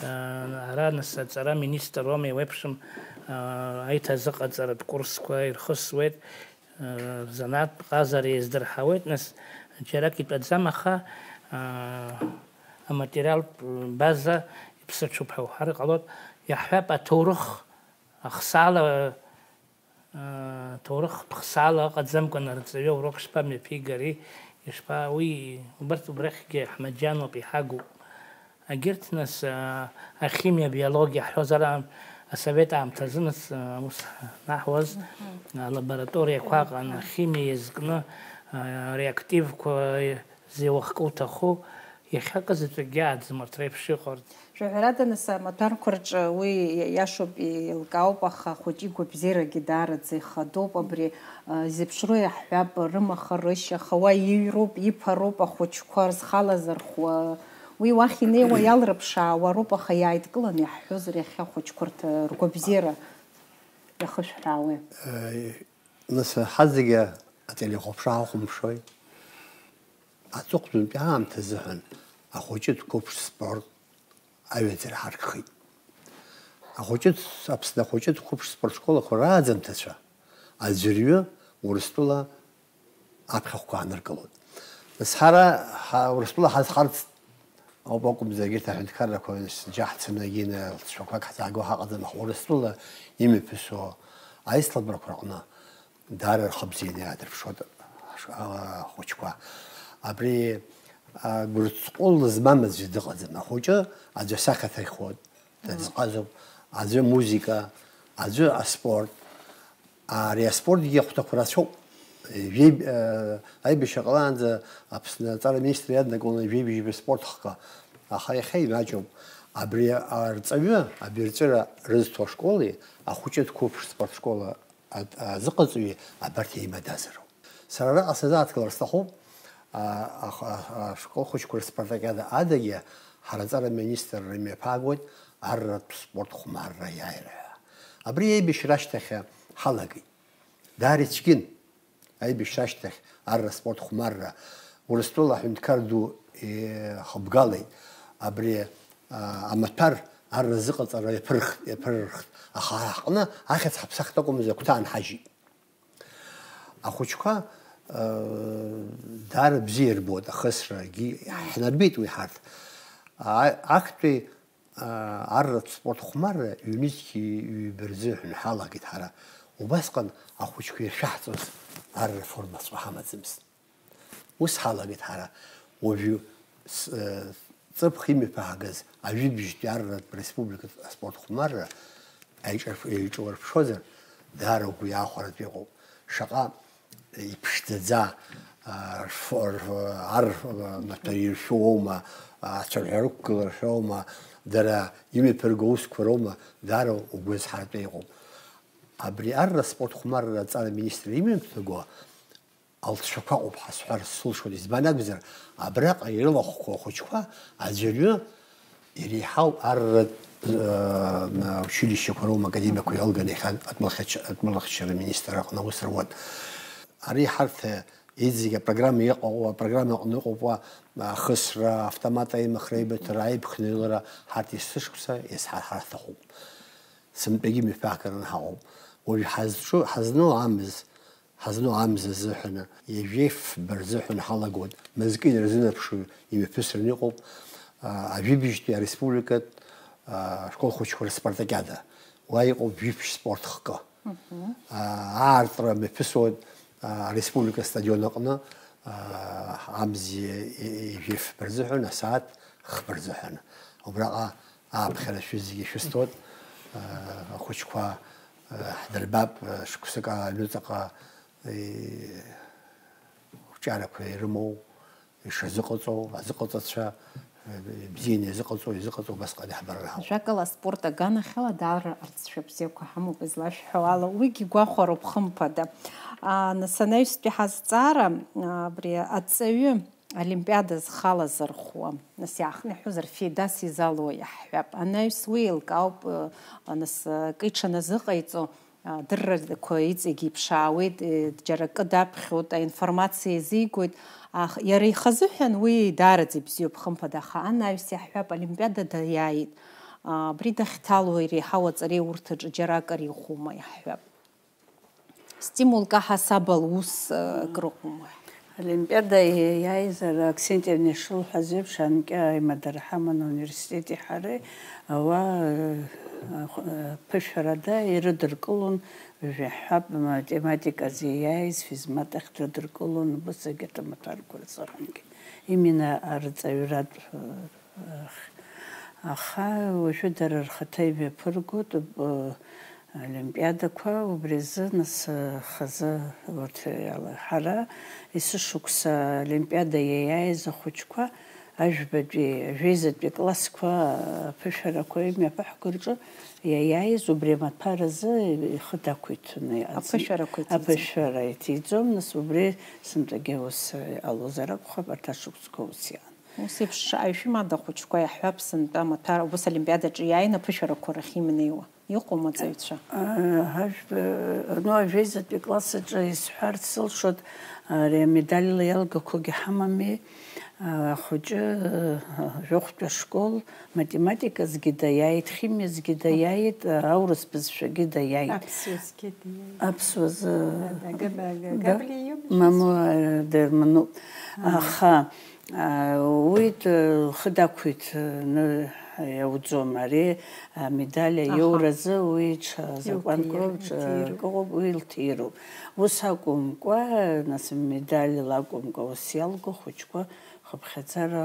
ара нас аҵара министр аума еиуеиԥшым аиҭазыҟаҵаратә курсқәа ирхысуеит, рзанааҭтә ҟазара еиздырҳауеит, нас џьарак итәаӡам, аха аматериалтә база иԥсыҽуп ҳәа уҳәар ҟалоит, иаҳҳәап, аҭоурых ахсаала, ҭоурыхтә хсаала ыҟаӡамкәан арҵаҩы аурок шԥамҩаԥигари, ишԥа-, уи, убарҭ убрахьгьы ҳмаџьаноуп, иҳагуп. Егьырҭ, нас, ахимиа, абиологиа ҳҳәозар, асовет аамҭазы, нас, аус ҳнаҳуаз, алабораториақәа аҟан, ахимиа иазкны, ареактивқәа зеилыхкы уҭаху, иахьакы заҵәыкгьы ааӡам урҭ реиԥш иҟарҵ. Жәаҳәарада, нас, амаҭәарқәа рҿы уи иашоуп, еилкаауп, аха ахәыҷы игәабзиарагьы даараӡа ихадоуп. Абри, а, зеиԥшроу иаҳҳәап, рымаха-рышьаха, уа иҩроуп, иԥароуп ахәыҷқәа рзхалазырхәуа. Уи уахь инеиуа иалрыԥшаауа роуп, аха иааидкыланы иаҳҳәозар, иахьа ахәыҷқәа рҭ-, ргәабзиара иахышәҳәаауеи? Э, нас, ҳазегьы ателехәаԥшра ҳахәаԥшуеит. Аҵыхәтәантәи аамҭа азыҳәан ахәыҷытә қәыԥш спорт аҩаӡара ҳаркхеит. Ахәыҷытә, Аԥсны ахәыҷытә қәыԥш спортшколақәа рааӡамҭацәа аӡәырҩы Урыстәыла аԥхьахәқәа ааныркылоит. Нас ҳара, ҳа-, Урыстәыла ҳазхарц ауп акәымзар, егьырҭ аҳәынҭқаррақәа џьаҳцаны егьины лҵшәақәак ҳзааго ҳаҟаӡам, аха Урыстәыла имҩаԥысуа аицлабрақәа рҟны даара рхы бзианы иаадырԥшуеит ахәыҷқәа. Абри, а, гәырҵҟәыл змам аӡәы дыҟаӡам. Ахәыҷы аӡәы асахьа ҭихуеит, дазҟазоуп, аӡәы амузика, аӡәы аспорт. Ари аспортгьы ахәҭақәа рацәоуп. Жәеиб-, а, аибашьра ҟалаанӡа Аԥсны аҵара аминистр иаднакылон жәеибжьба спорт хкы. Аха иахьа имаҷуп. Абри арҵаҩы, абирҵәыра рызҭо ашколи ахәыҷытә қәыԥш спортшкола ат-, азыҟаҵаҩы абарҭ еимадазароуп. Сара араҟа сазааҭгылар сҭахуп, а, а, а, ашкол хәыҷқәа рспартакиада адагьы ҳара аҵара аминистрра имҩаԥаагоит арратә спорт хәмарра аиааира ҳәа. Абри аибашьра ашьҭахь ҳалагеит. Даара ицәгьын аибашьра ашьҭахь арра спорт хәмарра. Урыстәыла аҳәынҭқар ду ихыбгалеит. Абри, а, амаҭәар арра азыҟаҵара иаԥырхт, иаԥырырхт. Аха ҳара ҳҟны ахьӡ ҳаԥсахт акәымзар, агәҭа аанҳажьит. Ахәыҷқәа, э, даара бзиа ирбоит ахысрагьы, иаҳнарбеит уи ҳарҭ. А-, актәи, а, арратә спорт хәмарра ҩнызқьи ҩба рзыҳәан ҳалагеит ҳара. Убасҟан ахәыҷқәа иршәаҳҵоз арра форма ҵәы ҳамаӡамызт. Ус ҳалагеит ҳара. Уажәы с-, э, ҵыԥх имҩаԥаагаз ажәибжьтәи арратә республикатә аспорт хәмарра еиҿарф-, еиҿурԥшозар, даара угәы иаахәаратәы иҟоуп. Шаҟа иԥшӡаӡа, а, рф-, рф-, ар-, маҭәа иршәоума, ацәаҳәа рықәгыларшәоума, дара имҩаԥырго аусқәа роума, даара угәы иазҳаратәы иҟоуп. Абри арра спорт хәмарра аҵара аминистр имҩаԥнаго алҵшәақәа ыҟоуп ҳәа сҳәар сылшоит, избан акәзар, абраҟа ирылахәқәоу ахәыҷқәа аӡәырҩы иреиҳау арратә, э, училищеқәа роума, академиақәа иалганы иахьа атәылахьч-, атәылахьчара аминистр аҟны аус руан. Ари ҳарҭ, э, иҵегь апрограмма иҟоу, апрограмма аҟны ыҟоуп уа, ахысра, автомат аимхра, аибыҭара, аиԥхныҩлара, ҳарҭ есышықәса иазҳарҳар ҳҭахуп. Сынтәагьы мҩаԥагараны ҳаҟоуп. Уажә ҳазҿу, ҳазну амз, ҳазну амз азыҳәан, ҩажәи фба рзыҳәан ҳалагоит, мызкы инарзынаԥшуа имҩаԥысраны иҟоуп, а, ажәибжьтәи ареспубликатә, а, ашкол хәыҷқәа рспартакиада. Уа иҟоуп жәиԥшь спорт хкы. Мгм. А, аартра мҩаԥысуеит, а, ареспублика астадион аҟны, а, амзи, и-, и-, ҩажәи фба рзыҳәан, асааҭ хба рзыҳәан. Убраҟа ааԥхьара шәызегьы шәысҭоит, а, ахәыҷқәа, а, ҳдырбап, а, шықәсык аҩныҵҟа, и-, қәҿиарақәа ирымоу, ишазыҟаҵоу, азыҟаҵацәа, э, бзианы иазыҟаҵоу, изыҟаҵоу убасҟан иаҳбараны ҳауп. Ажәакала, аспорт аганахьала даара арҵшәа бзиақәа ҳамоуп, излашәҳәо ала, уигьы гәахәароуп, хымԥада. А, нас анаҩстәи ҳазҵаара, а, абри аҵаҩы олимпиада зхалазырхәуа, нас иаахныҳәозар, Феидас Изалуа иаҳҳәап. Анаҩс уи еилкаауп, э, нас, э, акы иҽаназыҟаиҵо, адыррақәа иҵегь иԥшаауеит, џьара акы даԥхьоит, аинформациа еизигоит, Аха иара ихазыҳәан уи даараӡа ибзиоуп, хымԥада, аха анаҩс иаҳҳәап, олимпиадада иааит. Абри дахьҭало иреиҳау аҵареи урҭ аҿы џьара акыр иӷәӷәоума иаҳҳәап. Стимулк аҳасабала ус, э, акрыҟоума? Олимпиада иааизар, Аксентиа ишылҳәаз еиԥш, анкьа аимадара ҳаман ауниверситети ҳареи, ауаа, э, ах-, э, ԥышәарада ирыдыркылон, уажә иаҳҳәап, математиказы иааиз физмат ахь дрыдыркылон, убыс егьырҭ амаҭәарқәа рзыҳәангьы. Именно арҵаҩратә, э, Аха уажәы дара рхаҭа имҩаԥыргоит, э, олимпиадақәа, убри азы, нас, э, хазы урҭ иала-, ҳара есышықәса олимпиада иаиааиз ахәыҷқәа, ажәбатәи, ажәеизатәи классқәа, э, аԥышәарақәа имҩаԥаҳго рҿы иаиааиз убри амаҭәар азы ихы дақәиҭын иҟаӡам. Аԥышәарақәа иҭиӡом. Аԥышәара иҭиӡом, нас убри сынтәагьы ус иҟалозар акәхап, арҭ ашықәсқәа ус иаан. Ус еиԥш аҩшәимада ахәыҷқәа иаҳҳәап, сынтәа амаҭәар убыс олимпиадаҿы иааины аԥышәарақәа рахь имнеиуа. Иҟоума аҵаҩцәа? Ажәба, ну, ажәеизатәи класс аҿы исҳәарц сылшоит, ари амедальла иалгақәагьы ҳамами, ахәыҷы, жәохәтәи ашкол, математиказгьы даиааит, химиазгьы даиааит, аурыс бызшәагьы даиааит. Аԥсуазгьы даиааит. Аԥсуазы, Габ-, Габ-, да? Габли иоума? Мамоу, э, дырмануп. Аха, а, уи д-, лхы дақәиҭны иауӡом. Ари амедаль Аха. аиуразы уи ҽа закәанк Илҭир, роуп, ҽа илҭироуп. акы ыҟоуп, уи илҭироуп. Ус акәымкәа, нас, амедаль акәымкәа, ус иалго хәыҷқәа хыԥхьаӡара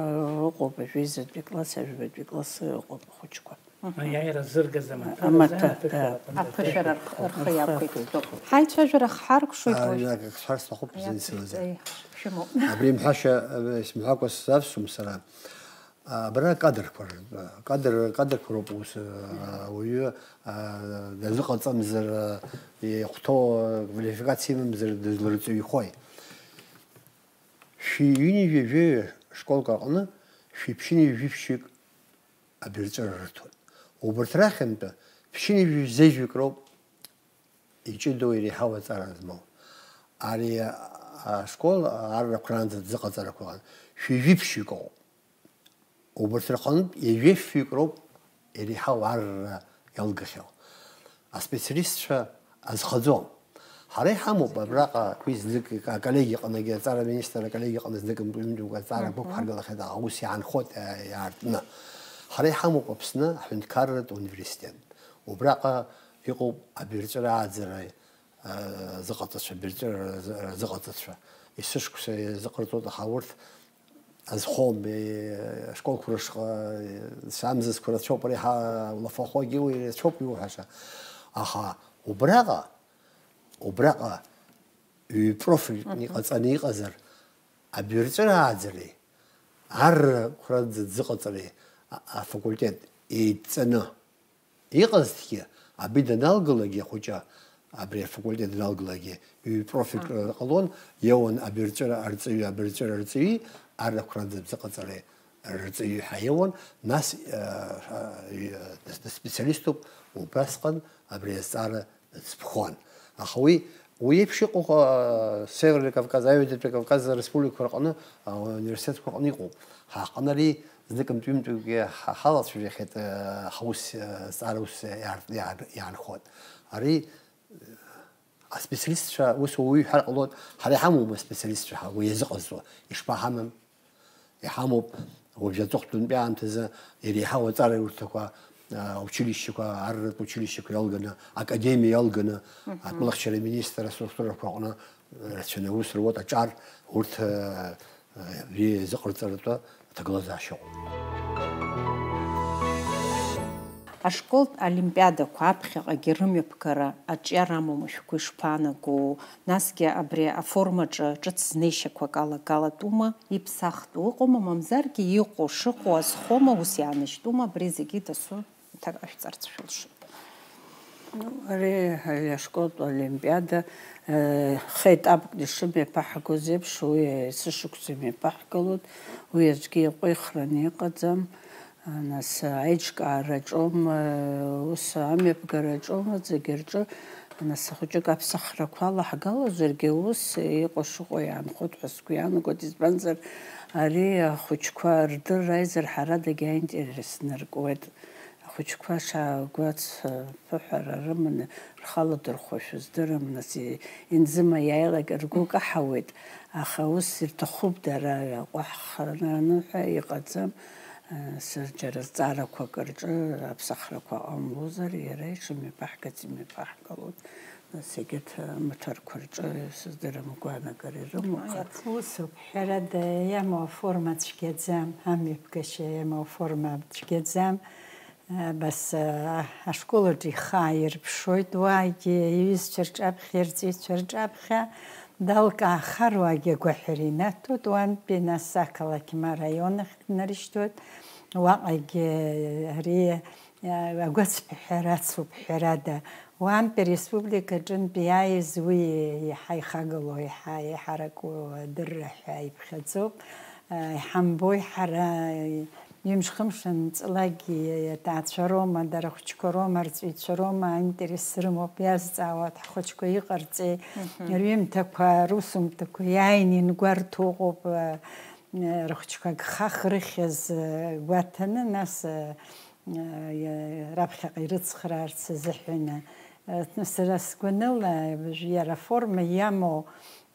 ыҟоуп, ажәеизатәи класс, ажәбатәи класс ыҟоуп ахәыҷқәа. Аиааира зыргаз амаҭәар Амаҭәа, азы аԥышәара да. аҟынтә Аԥышәара рхы, рхы Рхы иақәиҭтәуп. Ҳаи, цәажәара хҳаркәшоит Ааи, уажә. Акы сҳәар сҭахуп, Иаԥ-, зынӡа сылазар. Еи, шәымоуп. Абри имҳәашьа, э, исымҳәакәа сзавсуам сара. Абра акадрқәа ртәы. Акадр, акадрқәа роуп ус, э, ауаҩы, э, дазыҟаҵамзар, э, ихәҭоу, э, квалификациа имамзар дызларҵаҩхои? Шәи ҩынҩажәи жәаҩа школк аҟны шәи ԥшьынҩажәи жәиԥшьҩык абирҵәыра рыҭоит. Убарҭ рахьынтәи ԥшьынҩажәи зежәҩык роуп иҷыдоу иреиҳау аҵара змоу. Ари ашкол аррақәа раанӡа зыҟаҵарақәа ыҟан. Шәи жәиԥшьҩык ыҟоуп. Убарҭ рҟынтә ҩажәи жәаҩык роуп иреиҳау арра иалгахьоу. Аспециалистцәа азхаӡом. Ҳара иҳамоуп абраҟа, уи знык аколлегиа аҟынгьы, аҵара аминистр аколлегиа аҟны знык ҩынтәык аҵарақәа Мгм. ықәҳаргылахьеит, аха ус иаанхоит, а, иаартны. Ҳара иҳамоуп Аԥсны аҳәынҭқарратә университет. Убраҟа иҟоуп абирҵәыра ааӡара, а, зыҟаҵацәа, абирҵәыра зы-, зыҟаҵацәа. Есышықәса иазыҟарҵоит, аха урҭ азхом, е, ашколқәа рышҟа, е, самзызқәа рацәоуп, ари ҳа-, улафахәагьы уи рацәоуп иуҳәаша. Аха убраҟа, убраҟа ҩ-профильтә Мгм. иҟаҵаны иҟазар, абирҵәыра ааӡареи, аррақәа рзы дзыҟаҵареи, а-, афакультет еидҵаны иҟазҭгьы, абри даналгалакгьы ахәыҷы, абри афакультет даналгалакгьы, ҩ-профильтә Мгм. ҟалон, иоуан абирҵәыра арҵаҩы, абирҵәыра арҵаҩи, аррақәа рзы дзыҟаҵареи рҵаҩы ҳәа иоуан, нас, э, э, специалиступ, убасҟан абри азҵаара дазԥхон. Аха уи, уи еиԥш иҟоу, э, Северный Кавказ, Аҩадатәи Кавказ ареспубликақәа рҟны, э, ауниверситетқәа рҟны иҟоуп. Ҳаҟны ари зныкымтә-ҩымтәыкгьы ҳа-, ҳалацәажәахьеит, э, ҳаус, э, азҵаара ус иаар-, иаар-, иаанхоит. Ари, э, аспециалистцәа, ус уаҩы иҳәар ҟалоит, ҳара иҳамоума аспециалистцәа ҳа-, уи иазыҟазҵо? Ишԥаҳамам? Иҳамоуп, уажә аҵыхәтәантәи аамҭазы иреиҳау аҵараиурҭақәа, а, аучилищеқәа, арратә училищеқәа иалганы, академиа иалганы, Мгм. атәылахьчара министр аструктурақәа аҟны рацәаны аус руеит, аҿар, урҭ, а, а, иазыҟарҵаратәы аҭагылазаашьа ыҟоуп. Ашколтә олимпиадақәа аԥхьаҟагьы рымҩаԥгара аҿиара амоума шәгәы ишԥаанаго? Насгьы абри аформаҿы ҿыц знеишьақәак алагалатәума, иԥсахтәу ыҟоума, мамзаргьы иҟоу шыҟоу азхома, ус иааныжьтәума, абри зегьы дасу аҭак ҟашәҵарц шәылшоит. Ну, ари, ари ашколтә олимпиада, э, хеетапкны ишымҩаԥаҳгоз еиԥш, уи есышықәса имҩаԥаҳгалоит, уи аӡәгьы иҟәихраны иҟаӡам. Нас аиҿкаараҿоума, ус амҩаԥгараҿоума, зегьы рҿы, Нас ахәыҷык аԥсахрақәа алаҳгалозаргьы, ус иҟәышыҟәо иаанхоит ҳәа сгәы иаанагоит, избанзар, ари ахәыҷқәа рдырра аизар ҳара дагьы аинтерес наркуеит. Ахәыҷқәа шаагәац ԥыҳәара рыманы рхала дырхәашәа здырам, нас и-, инзымаиааилак ргәы каҳауеит, аха ус ирҭахуп дара, аҟәаҳхараны ҳәа иҟаӡам. Сара џьара зҵаарақәак рҿы аԥсахрақәа ҟамлозар, иара ишымҩаԥаҳгац имҩаԥаҳгалоит. Нас егьырҭ амаҭәарқәа рҿы сыздырам, гәаанагара ирымоуп. Аиеи, усоуп, ҳәарада, иамоу аформа цәгьаӡам, амҩаԥгашьа иамоу аформа цәгьаӡам. Абас, а, ашкол аҿы ихы ааирԥшуеит, уаагьы иҩызцәа рҿаԥхьа, ирҵаҩцәа рҿаԥхьа, далкаахар уаагьы агәаҳәара инаҭоит, уантәи нас ақалақь ма араион ахь днарышьҭуеит, уаҟагьы ари, а, агәацԥыҳәара ацуп, ҳәарада. Уантәи ареспублика аҿынтә иааиз уи иаҳа ихагало, иаҳа еиҳараку адырра ҳәа иԥхьаӡоуп. А, иҳамбои ҳара, Ҩымш-хымш анҵлакгьы, аҭаацәа роума, дара ахәыҷқәа роума, арҵаҩцәа роума, аинтерес рымоуп, иазҵаауа ҳхәыҷқәа иҟарҵеи, рҩымҭақәа, русумҭақәа иааины иангәарҭо ыҟоуп, рыхәыҷқәа агха ахьрыхьыз гәаҭаны, нас раԥхьаҟа ирыцхраарц азыҳәан. Сара сгәаныла, уажә иара аформа иамоу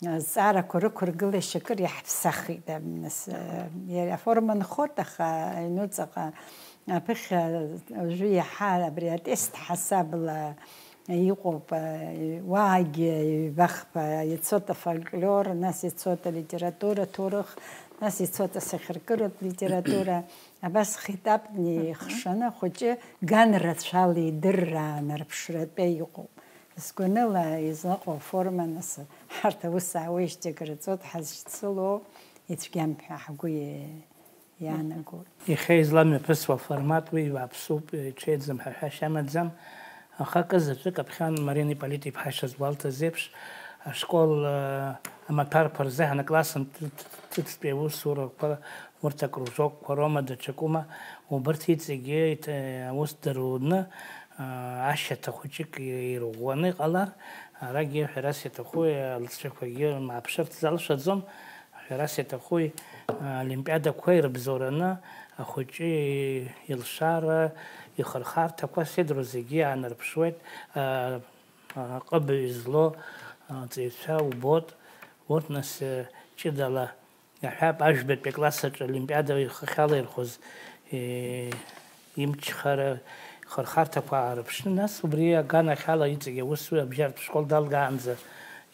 азҵаарақәа рықәыргылашьа акыр иаҳԥсахит, нас, иара аформа нхоит, аха аҩнуҵаҟа аԥыхьа уажәы иаҳа абри атест ҳасабла иҟоуп, уаагьы ҩбахԥа ицоит афольклор, нас ицоит алитература, аҭоурых, нас ицоит асахьаркыратә литература. Абас хетапны ихшаны ахәыҷы ган рацәала идырра аанарԥшратәы иҟоуп. Сгәаныла излаҟоу аформа, нас, ҳарҭ аус аауеижьҭеи акыр ҵуеит ҳазшьцылоу, ицәгьам ҳәа ҳгәы иаанагоит. Иахьа изламҩаԥысуа аформат уи иуааԥсоуп, иҽеиӡам ҳәа ҳәашьа амаӡам. Аха акы заҵәык аԥхьан Марина Иполит-иԥҳа ишазгәалҭаз еиԥш, ашкол, э, амаҭәарқәа рзыҳәан акласс анҭ-, ҭ-, ҭыҵтәи аусурақәа, урҭ акружокқәа роума, даҽакума, убырҭ иҵегьы иҭ-, аус дыруны, э, ашьаҭа хәыҷык ирӷәӷәаны иҟалар, арагьы ҳәарас иаҭаху, алҵшәақәагьы мааԥшырц залшаӡом, ҳәарас иаҭаху, олимпиадақәа ирыбзоураны ахәыҷы илшара, ихырхарҭақәа сеидру зегьы аанарԥшуеит, а, аҟыбаҩ злоу, а, ҵаҩцәа убоит, урҭ нас, а, ҷыдала иаҳҳәап, ажәбатәи акласс аҿы олимпиада ихахьала ирхәыз, е, имчхара, ихырхарҭақәа аарыԥшны, нас убри аганахьала иҵегь аус, абжьаратә школ далгаанӡа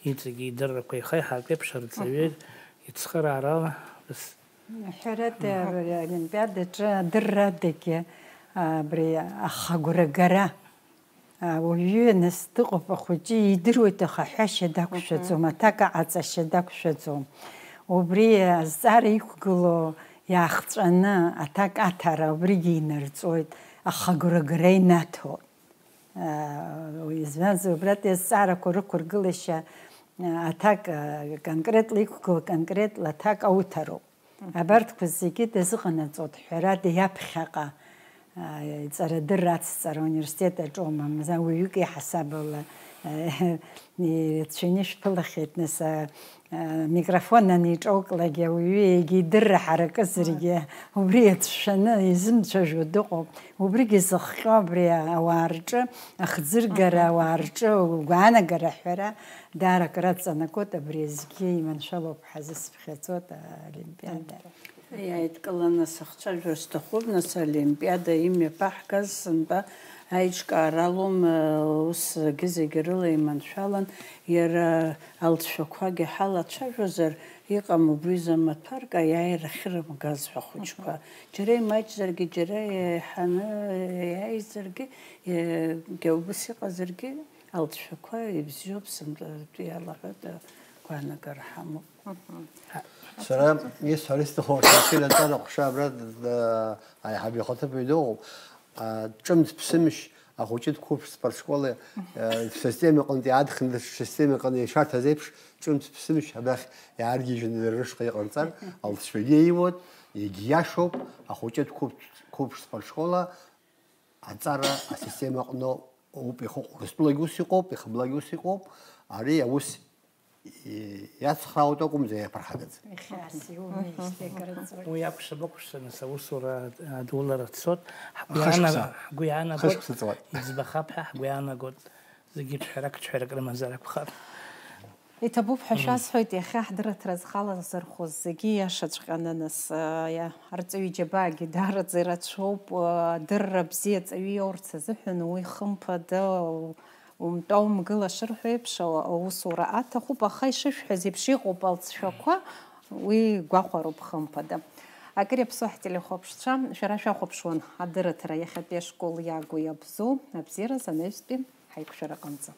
иҵегь идыррақәа ихеиҳартә еиԥш арҵаҩы ицхыраарала, ус. Ҳәарада, ари аолимпиадаҿы адыррадагьы, а, абри ахагәрагара, а, уаҩы нас дыҟоуп, ахәыҷы идыруеит, аха ҳәашьа дақәшәаӡом, аҭак аҟаҵашьа дақәшәаӡом. Убри азҵаара иқәгылоу иаахҵәаны аҭак аҭара убригьы инарҵәоит, ахагәрагара инаҭоит. Избанзар, убратәи азҵаарақәа рықәыргылашьа, аҭак, конкретла иқәгылоу конкретла аҭак ауҭароуп. Абарҭқәа зегьы дазыҟанаҵоит, ҳәарада, иаԥхьаҟа, иҵарадырра ацҵара ауниверситет аҿоума, мамзар уаҩык иаҳасабала, ирацәаҩны ишәԥылахьеит, нас, Амикрофон аниҿоуклак, ауаҩы егьа идырра ҳаракызаргьы, убри иацәшәаны изымцәажәо дыҟоуп. Убригьы зыхҟьо абри ауаа рҿы ахӡыргара, ауаа рҿы гәаанагара аҳәара даара акыр аҵанакуеит, абри азгьы иманшәалоуп ҳәа зысԥхьаӡоит аолимпиада. Иааидкыланы сахцәажәар сҭахуп, нас, аолимпиада имҩаԥаҳгаз сынтәа аиҿкаара алоума, ус зегьы-зегьы рыла иманшәалан, иара алҵшәақәагьы ҳалацәажәозар, иҟам убри изы амаҭәарк аиааира ахьырымгаз ҳәа ахәыҷқәа. Џьара имаҷзаргьы, џьара еиҳаны иааизаргьы, егьа убыс иҟазаргьы, алҵшәақәа ибзиоуп, сынтәа иалаҳәоит, агәаанагара ҳамоуп. Сара исҳәар исҭаху, Шамсил аҵара аҟәша абра, а, аиҳаб ихаҭыԥ ҩны дыҟоуп. А, ҿымҭ-ԥсымшь ахәыҷы дқәыԥш спортшкола, а, система аҟынтә иаадхны, даҽа система аҟны ишарҭаз еиԥш, ҿымҭ-ԥсымшь абрахь иааргьежьны дара рышҟа иҟарҵар, алҵшәагьы ииуеит, егьиашоуп, ахәыҷы дқәыԥ-, дқәыԥш спортшкола аҵара асистема аҟноуп. Уп ихы Урыстәылагьы ус иҟоуп, ихыблагьы ус иҟоуп, ари аус иацхраауеит акәымзар, иаԥырхагаӡам. Иахьа сиуми, ишьҭеигарыҵуеит. Уи акәша бакәша, нас аусура адулара дцот. Ҳгәы Хышықәса. иаана- ҳгәы иаанагот, Хышықәса ҵуеит. Иӡбахап ҳәа ҳгәы иаанагот, зегьы ҿҳәарак, ҿҳәарак рымазар акәхап. Иҭабуп ҳәа шәасҳәоит, иахьа ҳдырраҭара зхалазырхәыз зегьы иашаҵәҟьаны, нас, а, иа- арҵаҩы иџьабаагьы даараӡа ирацәоуп, а, адырра бзиа ҵаҩы иоурц азыҳәан уи хымԥада, умтәа умгыла шырҳәо еиԥш, ау- аусура аҭахуп, аха ишышәҳәаз еиԥш иҟоуп алҵшәақәа, уи гәахәароуп хымԥада. Акыр иаԥсоу ҳтелехәаԥшцәа, шәара шәахәаԥшуан адырраҭара иахьатәи ашкол иагу иабзоу, абзиараз анаҩстәи ҳаиқәшәара аҟынӡа.